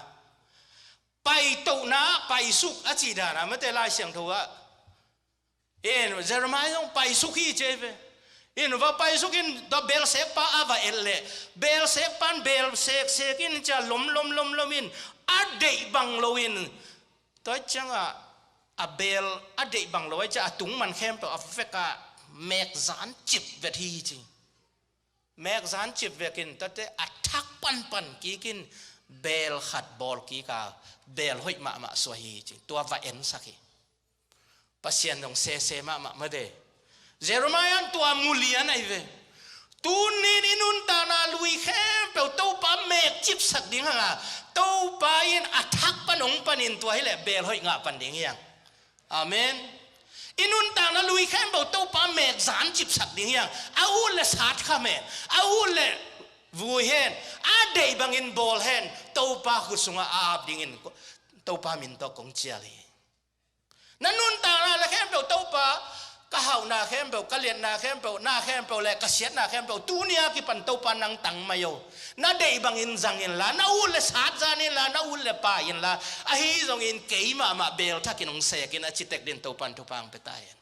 paitohna paisuk a cih dan a, mate, Lai Siangtho ah. In, Jeremiah zong paisuk hi ci ve. In, va paisuk in, tua beel sekpa a va et leh, beel sekpa in beel seksek in ci a, lom, lom, lom, lom in, a deih bang lo in, tua ciangah a beel a deih bang lo a ci a, a tung man khempeuh a vek a mek zan cip vet hi ci. Mek zan cip vekin tate a thak panpan kikin beel khat bawl kik a, beel hoih mahmah suah hi ci. Tua va ensak hi. Pasian zong sese mahmah mate. Jeremiah in tua mu lian ahi ve. Tuni-in i nuntakna lui khempeuh Topa mek cipsak ding hanga, Topa in a thak pan hong panin tua hileh beel hoih ngah pan ding hi hang. Amen. I nuntakna lui khempeuh Topa mek zan cipsak ding hi hang. A ut le sat kham hen, a ut le vui hen, a deih bangin bawl hen, Topa khut sungah a ap dingin Topa min tawh kong cial hi. Na nuntakna le khempeuh Topa, Ka hauhna khempeuh, ka liatna khempeuh, na khempeuh le ka siatna khempeuh, tuni a kipan Topa nang tang mai o. Na deih bangin zang inla, na ut le sat zan inla, na ut le pai inla, ahi zongin kei mahmah beel thakin hong sekin a citek din Topan thupha hong pia ta hen.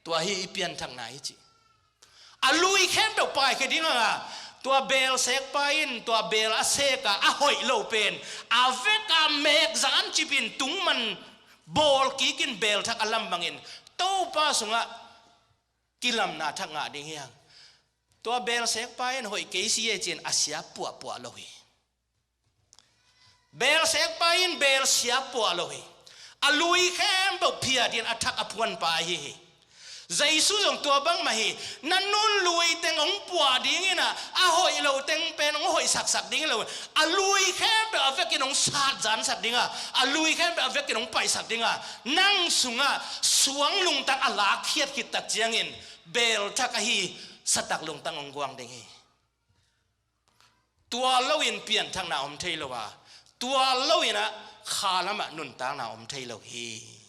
Tua hi i pianthakna hi ci. A lui khempeuh paikhia ding a, tua beel sekpa in tua beel a sek a, a hoih lo pen a vek a mek zan cipin tungman bawl kikin beel thak a lam bangin Topa sungah kilamna thak ngah ding hi hang. Tua beel sekpa in hoih kei si e ci-in a siap puahpuah lo hi. Beel sekpa in beel siap puah lo hi. A lui khempeuh phiatin a thak a phuanpa ahi hi. Jesu zong tua bangmah hi. Na nun lui teng hong puah dingin a, a hoih lo teng pen hong hoihsaksak ding lo. A lui khempeuh a vekin hong satzansak ding a, a lui khempeuh a vekin hong paihsak ding a, nang sungah suang lungtang a lakkhiat khit tak ciangin beel thak ahi satak lungtang hong guang ding hi. Tua loin pianthakna om thei lo a, tua loin a kha lamah nuntakna om thei lo hi.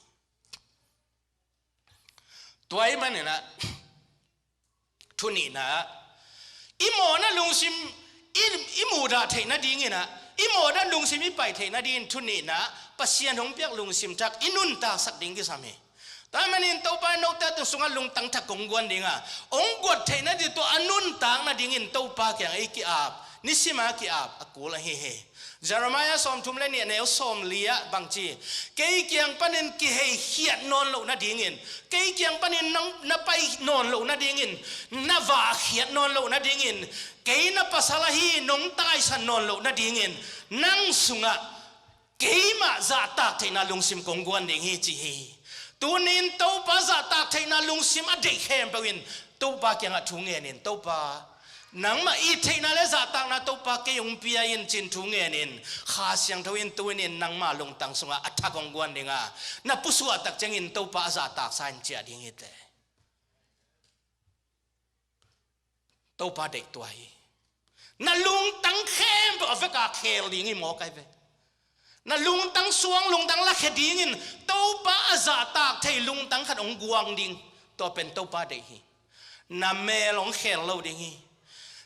Tua ahih manin a, thu nihna, i mawhna lungsim i, i muhdah theih nadingin a, i mawhna lungsim i paih theih nadingin thu nihna, Pasian hong piak lungsim thak i nuntaksak ding kisam hi. Tua ahih manin Topa in note tung sungah lungtang thak kong guan ding a, hong guat theih nading tua a nuntak nadingin Topa kiang ei ki-ap, nisim a ki-ap a kul ahi hi. Jeremiah sawmthum le nih a neu sawmli ah bangci, kei kiang panin kiheikhiat nawn loh nadingin, kei kiang panin nang na pai nawn loh nadingin, na vahkhiat nawn loh nadingin, kei na pasal ahi nong taisan nawn loh nadingin, nang sungah keimah zahtak theihna lungsim kong guan ding hi ci hi. Tunin Topa zahtak theihna lungsim a deih khempeuh in Topa kiangah thu ngenin, Topa, nangmah it theihna le zahtakna Topa kei hong pia in cin thu ngenin, Kha Siangtho in tunin nangmah lungtang sungah a thak hong guan ding a, na pusuah tak ciangin Topa a zahtaksa in ciah ding hi teh. Topa deih tua hi. Na lungtang khempeuh a vek a khel ding hi maw kai ve. Na lungtang suang lungtang lakhia dingin Topa a zahtak thei lungtang khat hong guang ding. Tua pen Topa deih hi. Na mel hong khel lo ding hi.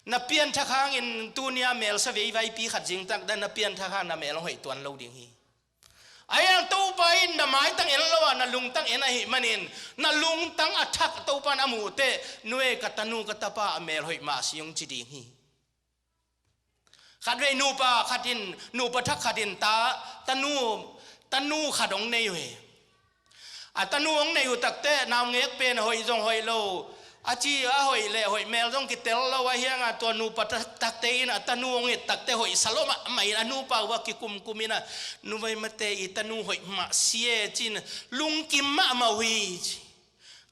Na pianthak hangin tuni a mel sa veivaipi khat zingtak dan na pianthak hang na mel hong hoih tuan lo ding hi. Ahi hang Topa in na maitang en lo a, na lungtang en ahih manin, na lungtang a thak Topa in a muh teh, nu e, ka tanu ka tapa a mel hoih mah si hong ci ding hi. Khatvei nupa khat in, nupa thak khat in ta, tanu, tanu khat hong nei uh hi. A tanu hong nei uh tak teh, naungek pen hoih zong hoih lo, a ci a hoih le hoih mel zong kitel lo, ahi hang a tua nupa thak, thakte in a tanu hong et tak teh hoih sa lo mahmah in a nupa uh a kikumkum in a, "Nu vai mate, i tanu hoih mah si e," ci-in lungkim mahmah uh hi ci.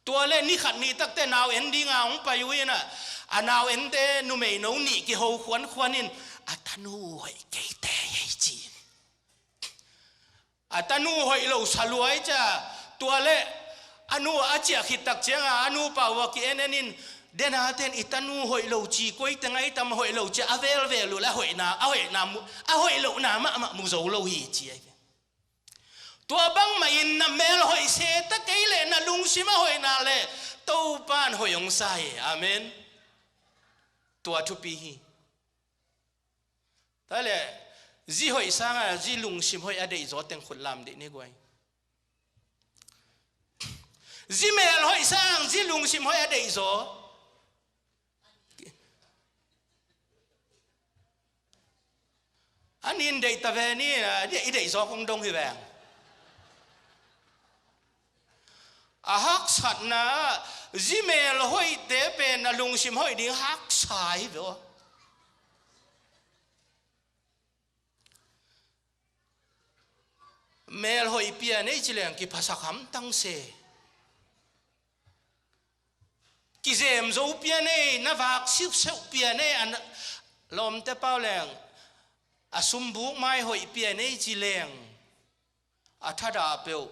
Tua le ni khat ni tak teh nau en ding a hong pai uh in a, a nau ente numeino nih kiho khuankhuan in, "A tanu hoih kei teh ei," ci. A tanu hoih lo sa lua hi cia, tua le a nu a ciah khit tak ciang a, a nupa uh a ki-en en in, "Dena ten i tanu hoih lo ci, koi teng a i tam hoih lo ci," a velvel uh le a hoihna, a hoihna mu, a hoih lohna mahmah mu zo lo hi ci ahi ve. Tua bangmah in na mel hoih se ta kei le na lungsim a hoihna le Topa in hoih hong sa hi. Amen. Tua thupi hi. Tua le, zi hoih sanga zi lungsim hoih a deihzaw teng khut lam dih ni guai. Zi mel hoih sang zi lungsim hoih a deihzaw. A nin deih ta ve ni, a, i deihzaw kong dong hi veng. A haksatna, zi mel hoihte pen a lungsim hoih ding haksa hi ve aw. Mel hoih pia nei ci leng kiphasak hamtang se. Kizem zo pia nei, na vak siusiu pia nei, a na, lawmte pau leng, a sumbuk mai hoih pia nei ci leng, a thadah peuh,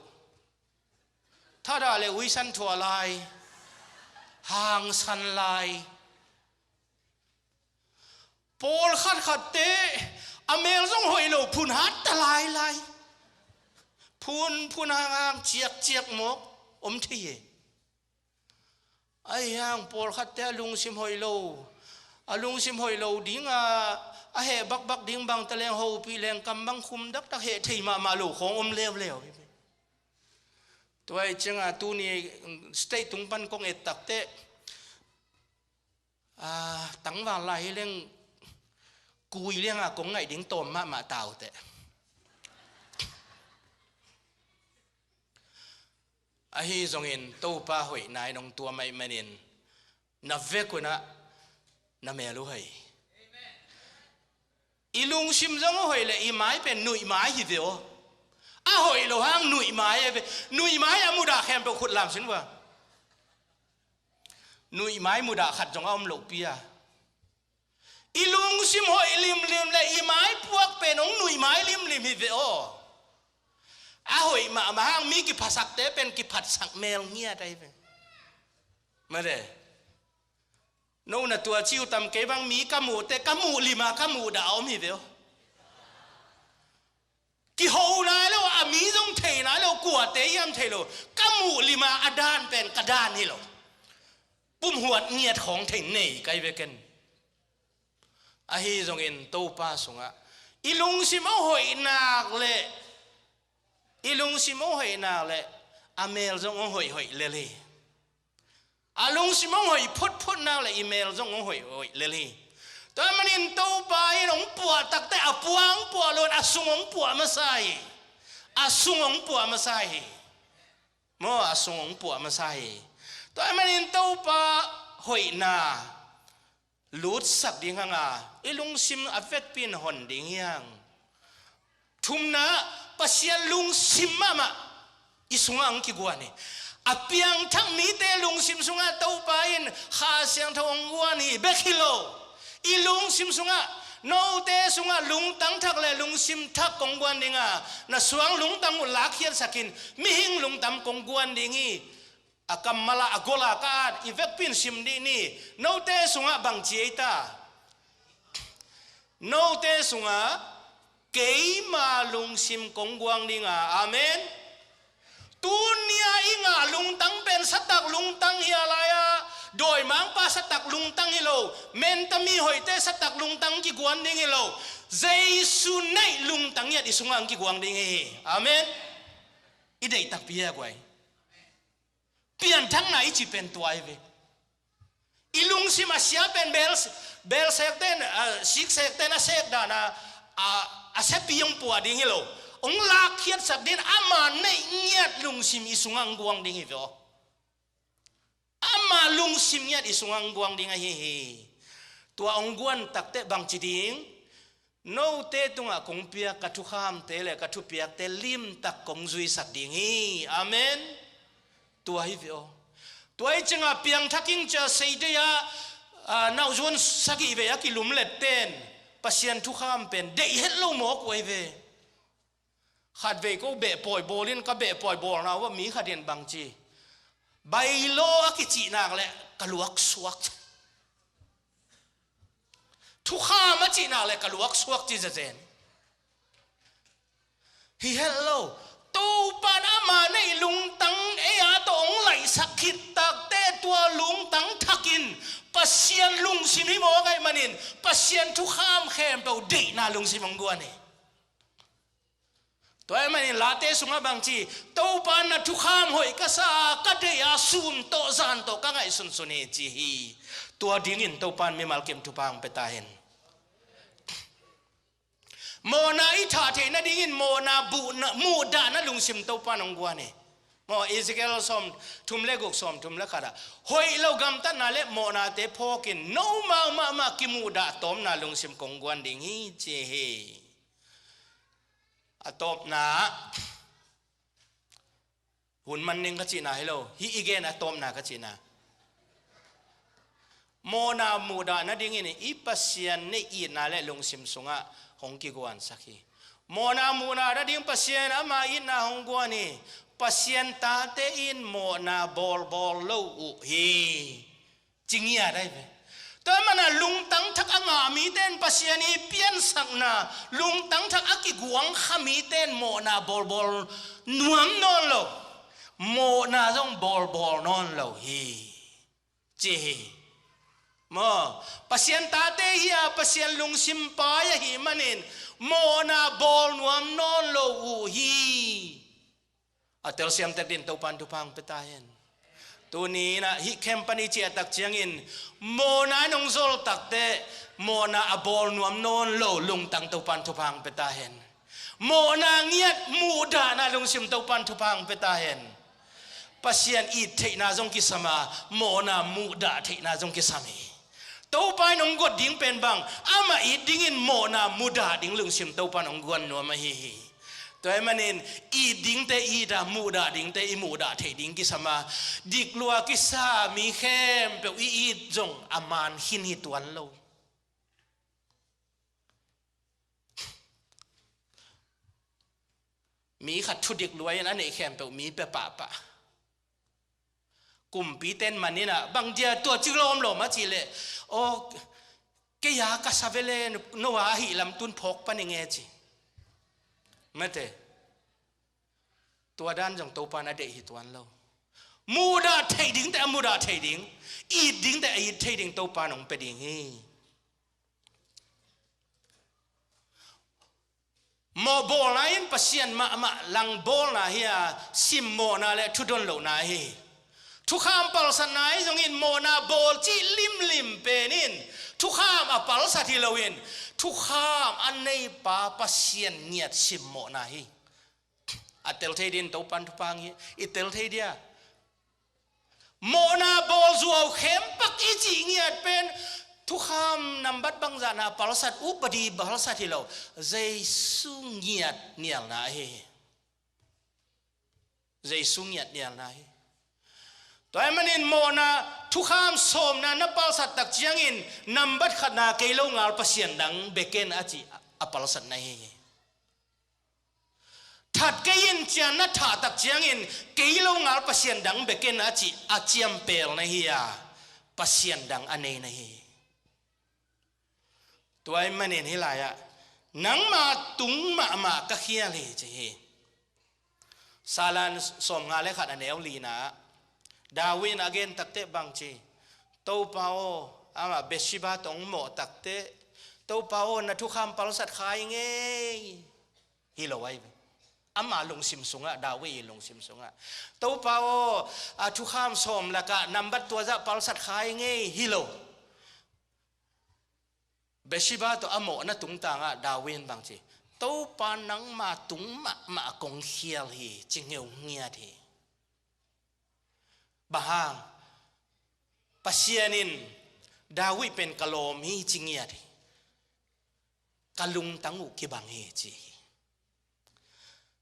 thadah le uisan thua lai, hangsan lai. Pawlkhat khatte a mel zong hoih lo, phun hat ta lailai. Phun, phun hanghang, ciakciak mawk om thei hi. Ahi hang pawlkhatte a lungsim hoih lo, a lungsim hoih lo dinga a heh bakbak ding bang ta leng, hopih leng kam bang khum dakdak heh thei mahmah lo khawng om leuleu hi. Tua hi cianga tuni state tung pan kong et takteh, ah, tangval lai hi leng, kui lianga kong ngaih ding tawm mahmah tauteh. Ahi zongin Topa hoihna in hong tuam ahih manin na vek unah na mel uh hei. I lungsim zong a hoih le i mai pen nuih mai hi ve aw. A hoih lo hang nuih mai hi ve. Nuih mai a mudah khempeuh khut lam sin vua. Nuih mai mudah khat zong a om lohpi a. I lungsim hoih limlim le i mai puak pen hong nuih mai limlim hi ve aw. A hoih mahmah hang mi kiphatsakte pen kiphatsak mel ngiat ahi ve. Mate. No na tua ciu tam kei bang mi ka muhte ka muh lima ka muh dah a om hi ve aw. Kiho nai lo, a mi zong thei nai lo, kuate hiam thei lo. Ka muh lima a dan pen ka dan hi lo. Pumhuat ngiat khawng thei nei kai ve ken. Ahi zongin Topa sungah i lungsim a hoih nak le, i lungsim a hoih nak le a mel zong a hoih hoih lel hi. A lungsim hong hoih phutphut nak le i mel zong hong hoih hoih lel hi. Tua manin Topa in hong puah takte a puang puah lo in a sung hong puah masa hi. A sung hong puah masa hi. Maw, a sung hong puah masa hi. Tua manin Topa hoihna lutsak ding hanga i lungsim a vekpi in hon ding hiang. Thumna, Pasian lungsim mahmah i sungah hong kiguan hi. A piangthak mite lungsim sungah Topa in Kha Siangtho hong guan hi bek hi lo. I lungsim sungah, note sungah lungtang thak le lungsim thak kong guan dinga, na suang lungtang uh lakkhiatsakin mihing lungtang kong guan ding hi. A kammal ah, a gol ah ka at, i vekpi in sim dih ni. Note sungah bangci ei ta? Note sungah keima lungsim kong guang dinga. Amen. Tunia i ngah lungtang pen satak lungtang hi a lai-a, dawimangpa satak lungtang hi lo, mentami hoihte satak lungtang kiguan ding hi lo. Jesu neih lungtang ngiat i sungah ang kiguang ding hi. Amen. I deih takpi hi a guai. Pianthakna i cih pen tua hi ve. I lungsim a sia pen bel, bel sekten, ah, sik sekten a sek dana, ah, a siapi hong puah ding hi lo. Hong lakkhiatsak ding, ama neih ngiat lungsim i sungah hong guang ding hi ve aw. Ama lungsim ngiat i sungah hong guang ding ahi hi. Tua hong guan takte bangci ding? Note tungah kong piak ka thukhamte le ka thupiakte limtak kong zuisak ding hi. Amen. Tua hi ve aw. Tua hi ciangah piangthak ing cia seidei-ah, ah, nauzuan sagih vei a kilumlet ten Pasian thukham pen deih het lo mawk uh ahi ve. Khatvei ko behpawi bawl in ka behpawi bawlna uh a mi khat in bangci, bailo a kicih nak le ka luak suak. Thukham a cih nak le ka luak suak ci zezen. Hi het lo. Topan ama neih lungtang ei a tawh hong laihsak khit takte tua lungtang thakin Pasian lungsim hi mawk ahih manin Pasian thukham khempeuh deihna lungsim hong guan hi. Tua ahih manin Late sungah bangci, Topa na thukham hoih ka sa a, ka deih a, sun tawh zan tawh ka ngaihsunsun hi ci hi. Tua dingin Topa in mimal kim thupha hong pia ta hen. Mawhna i thah theih nadingin mawhna buhna, muhdahna lungsim Topa in hong guan hi. Maw, Ezekiel sawm thum le guk, sawm thum le khat ah, hoih lo gamtatna le mawhnate phawkin nomau mahmah kimuhdah tawmna lungsim kong guan ding hi ci hi. A tawpna, hun man ning ka cihna hi lo, hih i gen a tawpna ka cihna. Mawhna muhdah nadingin i Pasian neih itna le lungsim sungah hong kiguansak hi. Mawhna muhdah nading Pasian ama itna hong guan hi. Pasian tate in mawhna bawlbawl lo uh hi. Ci ngiat ahi ve. Tua mana lungtang thak a ngah mite in Pasian i piansakna, lungtang thak a kiguang kha mite in mawhna bawlbawl nuam nawn lo. Mawhna zong bawlbawl nawn lo hi. ci hi. Maw, Pasian tate hi a, Pasian lungsim pai ahih manin mawhna bawl nuam nawn lo uh hi. A telsiam tek din Topan thupha hong pia ta hen. Tuni in ah hih camp pan i ciah tak ciangin mawhna in hong zol takteh mawhna a bawl nuam nawn lo lungtang Topan thupha hong pia ta hen. Mawhna ngiat muhdahna lungsim Topan thupha hong pia ta hen. Pasian it theihna zong kisam a, mawhna muhdah theihna zong kisam hi. Topa in hong guat ding pen bang, amah it dingin mawhna mudah ding lungsim Topa in hong guan nuam ahi hi. Tua ahih manin it dingte it a, muhdah dingte i muhdah theih ding kisam a, dik lua kisa mi khempeuh i it zong a man khin hi tuan lo. Mi khat thudik lua in a neih khempeuh mi pia pahpah. Kumpite in man in ah, bang dia tua ci lawmlawm a cih leh, aw, kei a ka sa ve le, no a ahih lam tun phawk pan ing e ci. Mate. Tua dan zong Topa in a deih hi tuan lo. Muhdah theih dingte a muhdah theih ding, it dingte a it theih ding Topa in hong pia ding hi. Mawh bawlna in Pasian mahmah lang bawlna hi a, simmawhna le thudon lohna hi. Thukham palsatna ahi zongin mawhna bawl cih limlim pen in thukham a palsat hi loin thukham a neipa Pasian ngiat simmawhna hi. A tel thei din Topan thupha hong hi, i tel thei dia. Mawhna bawl zuau khempak i cih ngiat pen thukham nambat bangzahna palsat, upadi palsat hi lo. Jesu ngiat nialna ahi hi. Jesu ngiat nialna hi. Tua ahih manin mawhna thukham sawmna na palsat tak ciangin nambat khatna kei lo ngal pasian dang bia ken a cih a palsatna hi hi. That kei in cian na thah tak ciangin kei lo ngal pasian dang bia ken a cih a ciampelna hi a, pasian dang a neina hi. Tua ahih manin hih lai-ah nangma tung mahmah ka khial hi ci hi. Salan sawmnga le khat a neu lina ah David in a gen takteh bang ci, Topa aw, amah Bathsheba tawh hong mawh takteh, Topa aw, na thukham palsat kha ing ei, hi lo ahi ve. Ama lungsim sungah, David i lungsim sungah, Topa aw, a thukham sawm lakah nambat tua zah palsat kha ing ei, hi lo. Bathsheba tawh a mawhna tungtangah David in bang ci, Topa nangma tung mahmah kong khial hi ci ngeu ngiat hi. Bang hang? Pasian in David pen ka lawm hi ci ngiat hi. Ka lungtang uh kibang hi ci hi.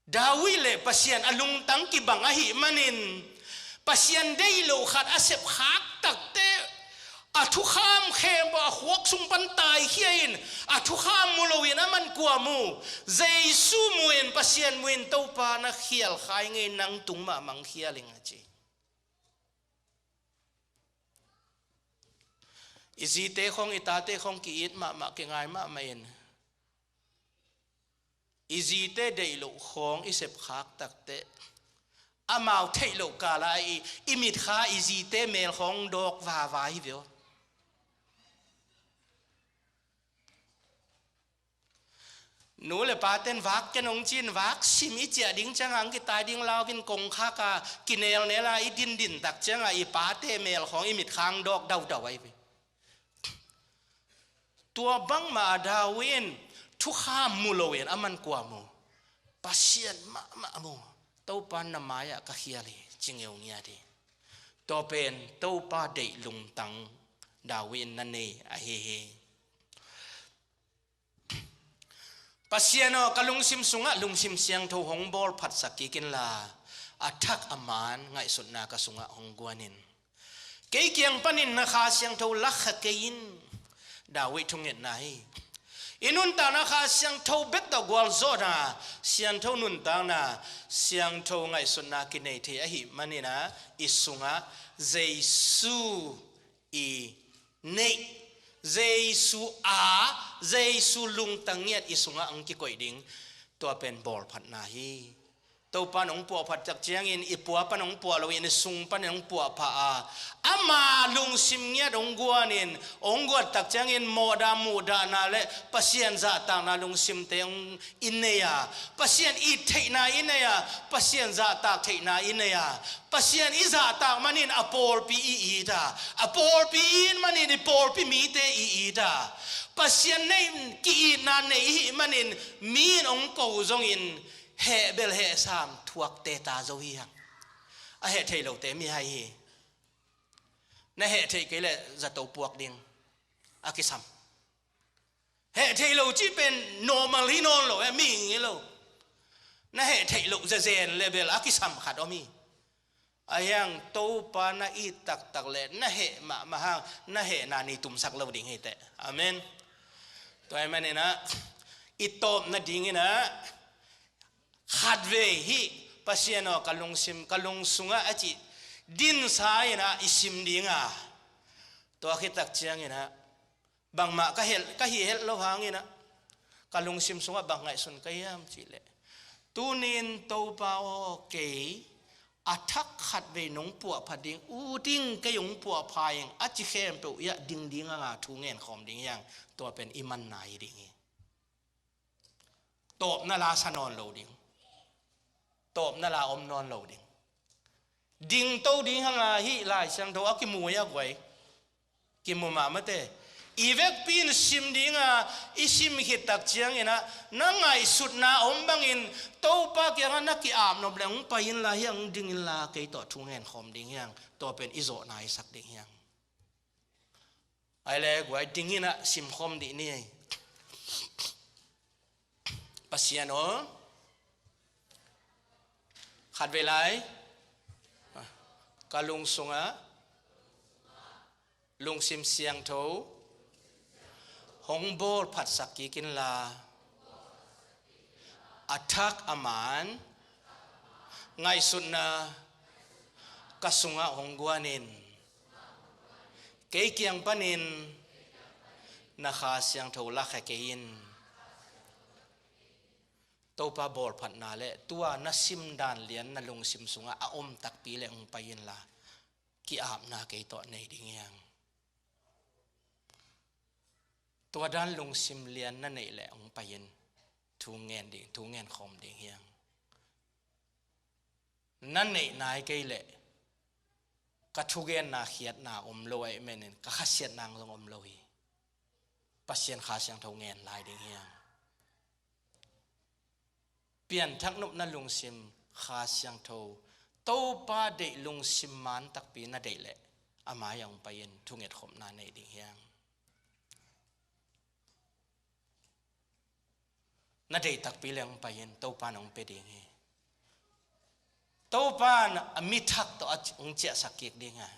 David le Pasian a lungtang kibang ahih manin Pasian deih loh khat a sepkhak takteh a thukham khempeuh a khuak sung pan taikhia in a thukham mu loin a man kua mu? Jesu mu in, Pasian mu in, Topa na khial kha ing ei, nang tung mahmah hong khial ing a ci. I zite khawng, i tate khawng ki-it mahmah, kingai mahmah in i zite deih loh khawng i sepkhak takteh amau theih loh kala i, i mitkha i zite mel khawng dawk vava hi ve aw. Nu le paten vak ken hong cin, vak sim i ciah ding cianga hong kitai ding lauvin kongkhaka kinelnela i dindin tak cianga i pate mel khawng i mitkhang dawk daudau ahi ve. Tua bangmah a David in thukham mu loin a man kua mu? Pasian mahmah mu. Topa na mai-ah ka khial hi ci ngeu ngiat hi. Tua pen Topa deih lungtang David in na nei ahi hi. Pasian aw, ka lungsim sungah lungsim siangtho hong bawl phatsak kik inla, a thak a man ngaihsutna ka sungah hong guan in. Kei kiang panin na Kha Siangtho lakkha kei in. David thungetna hi. I nuntakna Kha Siangtho bek tawh gualzawhna, siangtho nuntakna, siangtho ngaihsutna kinei thei ahih manin ah i sungah Jesu i neih, Jesu a, Jesu lungtang ngiat i sungah hong kikoih ding, tua pen bawlphatna hi. Topa in hong puahphat tak ciangin i pua pan hong puah loin i sung pan hong puahphat a, ama lungsim ngiat hong guanin, hong guat tak ciangin mawhdah muhdahna le Pasian zahtakna lungsimte hong i nei a, Pasian it theihna i nei a, Pasian zahtak theihna i nei a, Pasian i zahtak manin a pawlpi i it a, a pawlpi i it manin i pawlpi mite i it a, Pasian neih ki-itna nei i hih manin mi in hong ko zongin heh bel heh sam thuakte ta zo hi hang. A heh theih lote mihai hi. Na heh theih kei leh zato puak ding a kisam. Heh theih lo cih pen normal hi nawn lo, eh, mihing hi lo. Na heh theih loh zezen le bel a kisam khat om hi. A hiang Topa na it taktak le na heh mahmah hang na hehna ni tumsak lo ding hi teh. Amen. Tua ahih manin ah i tawp nadingin ah khatvei hih Pasian aw ka lungsim, ka lungsungah a cih dinsa in ah i sim ding a, tua khit tak ciangin ah bangmah ka hel, ka hih helh lo hangin ah ka lungsim sungah bang ngaihsun ka hiam cih leh, tuni-in Topa aw kei a thak khatvei nong puahphat ding, ut ing kei hong puahpha ing a ci khempeuh i ah ding ding hang a thu ngen khawm ding hi hang. Tua pen i manna hi ding hi. Tawpna la sa nawn lo ding. Tawpna la om nawn lo ding. Dingto ding hang a hih Lai Siangtho a kimu hi a guai. Kimu mahmah te. I vekpi in sim ding a, i sim khit tak ciangin ah na ngaihsutna om bangin Topa kiangah na ki-apnop leh hong pai inla, hiah hong ding inla, kei tawh thu ngen khawm ding hi hang. Tua pen i zawhna i sak ding hi hang. Ai le guai, dingin ah simkhawm dih ni. Pasian aw, khatvei lai ka lungsungah lungsim siangtho hong bawl phatsak kik inla, a thak a man ngaihsutna ka sungah hong guanin, kei kiang panin na Kha Siangtho lakhia kei in. Topa bawlphatna le tua na simdan lian na lungsim sungah a om takpi le hong pai inla, ki-apna kei tawh nei ding hi hang. Tua dan lungsim lian na neih leh hong pai in, thu ngen ding, thu ngen khawm ding hi hang. Na neih nai kei leh ka thugenna khiatna om lo ahih manin ka khasiatna zong om lo hi. Pasian Kha Siangtho ngen lai ding hi hang. Pianthak nopna lungsim, Kha Siangtho, Topa deih lungsim man takpi na deih leh a mai-ah hong pai in thungetkhopna nei ding hi hang. Na deih takpi le hong pai in, Topa in hong pia ding hi. Topa in a mi thak tawh a hong ciahsak kik ding a,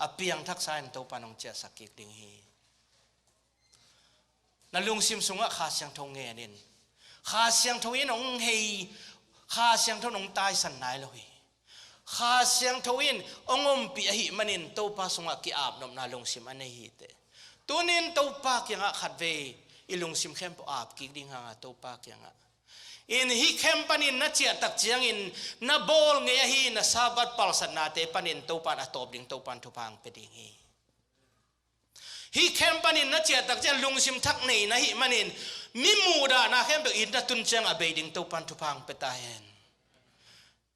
a piangthaksa in Topa in hong ciahsak kik ding hi. Na lungsim sungah Kha Siangtho ngen in. Kha Siangtho in hong hei, Kha Siangtho in hong taisan nai lo hi. Kha Siangtho in hong ompih ahih manin Topa sungah ki-apnopna lungsim a nei hi teh. Tuni-in Topa kiangah khatvei i lungsim khempeuh ap kik ding hang a, Topa kiangah. In hih khem panin na ciah tak ciangin na bawl ngei ahi na Sabbath palsatnate panin Topa in a tawp ding Topa in thupha hong pia ding hi. Hih khem panin na ciah tak ciang lungsim thak nei na hih manin mi muhdahna khempeuh in na tun ciang a bei ding Topa in thupha hong pia ta hen.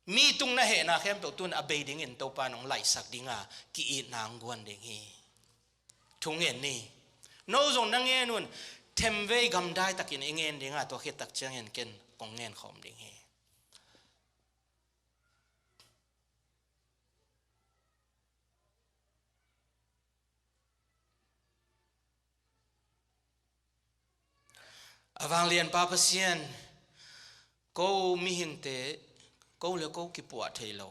Mi tung na hehna khempeuh tun a bei dingin Topa in hong laihsak ding a, ki-itna hong guan ding hi. Thu ngen ni. No zong na ngen un, themvei gamdai takin i ngen ding a, tua khit tak ciangin ken kong ngen khawm ding hi. A vanglianpa Pasian, ko mihingte, ko le ko kipuah thei lo,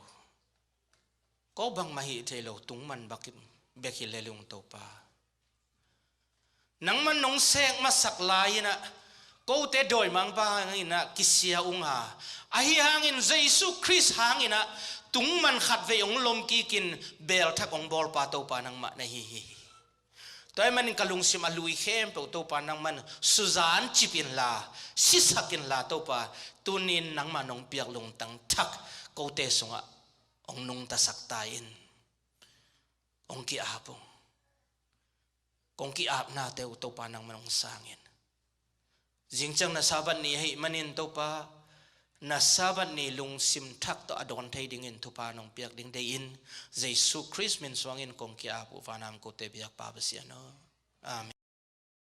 ko bangmah hih thei lo, tungman bek hi lel ung Topa. Nangman nong sek masak lai-in ah, kote dawimangpa hangin ah kisia ung a, ahi hangin Jesu Khrist hangin ah tungman khatvei hong lom kikin belthak hong bawlpa Topa nangmah na hi hi. Tua ahih manin ka lungsim a lui khempeuh Topa nangman suzan cip inla, sisak inla Topa, tunin nangmah nong piak lungtang thak kote sungah hong nungtasak ta in. Hong ki-ap ung. Kong ki-apnate uh Topa nangman hong sang in. Zingciang na Sabbath ni ahih manin Topa, na Sabbath ni lungsim thak tawh a dawn thei dingin thupha nong piak ding deihin, Jesu Khrist min suangin kong ki-ap uh, vanam kote biakpa Pasian aw. Amen.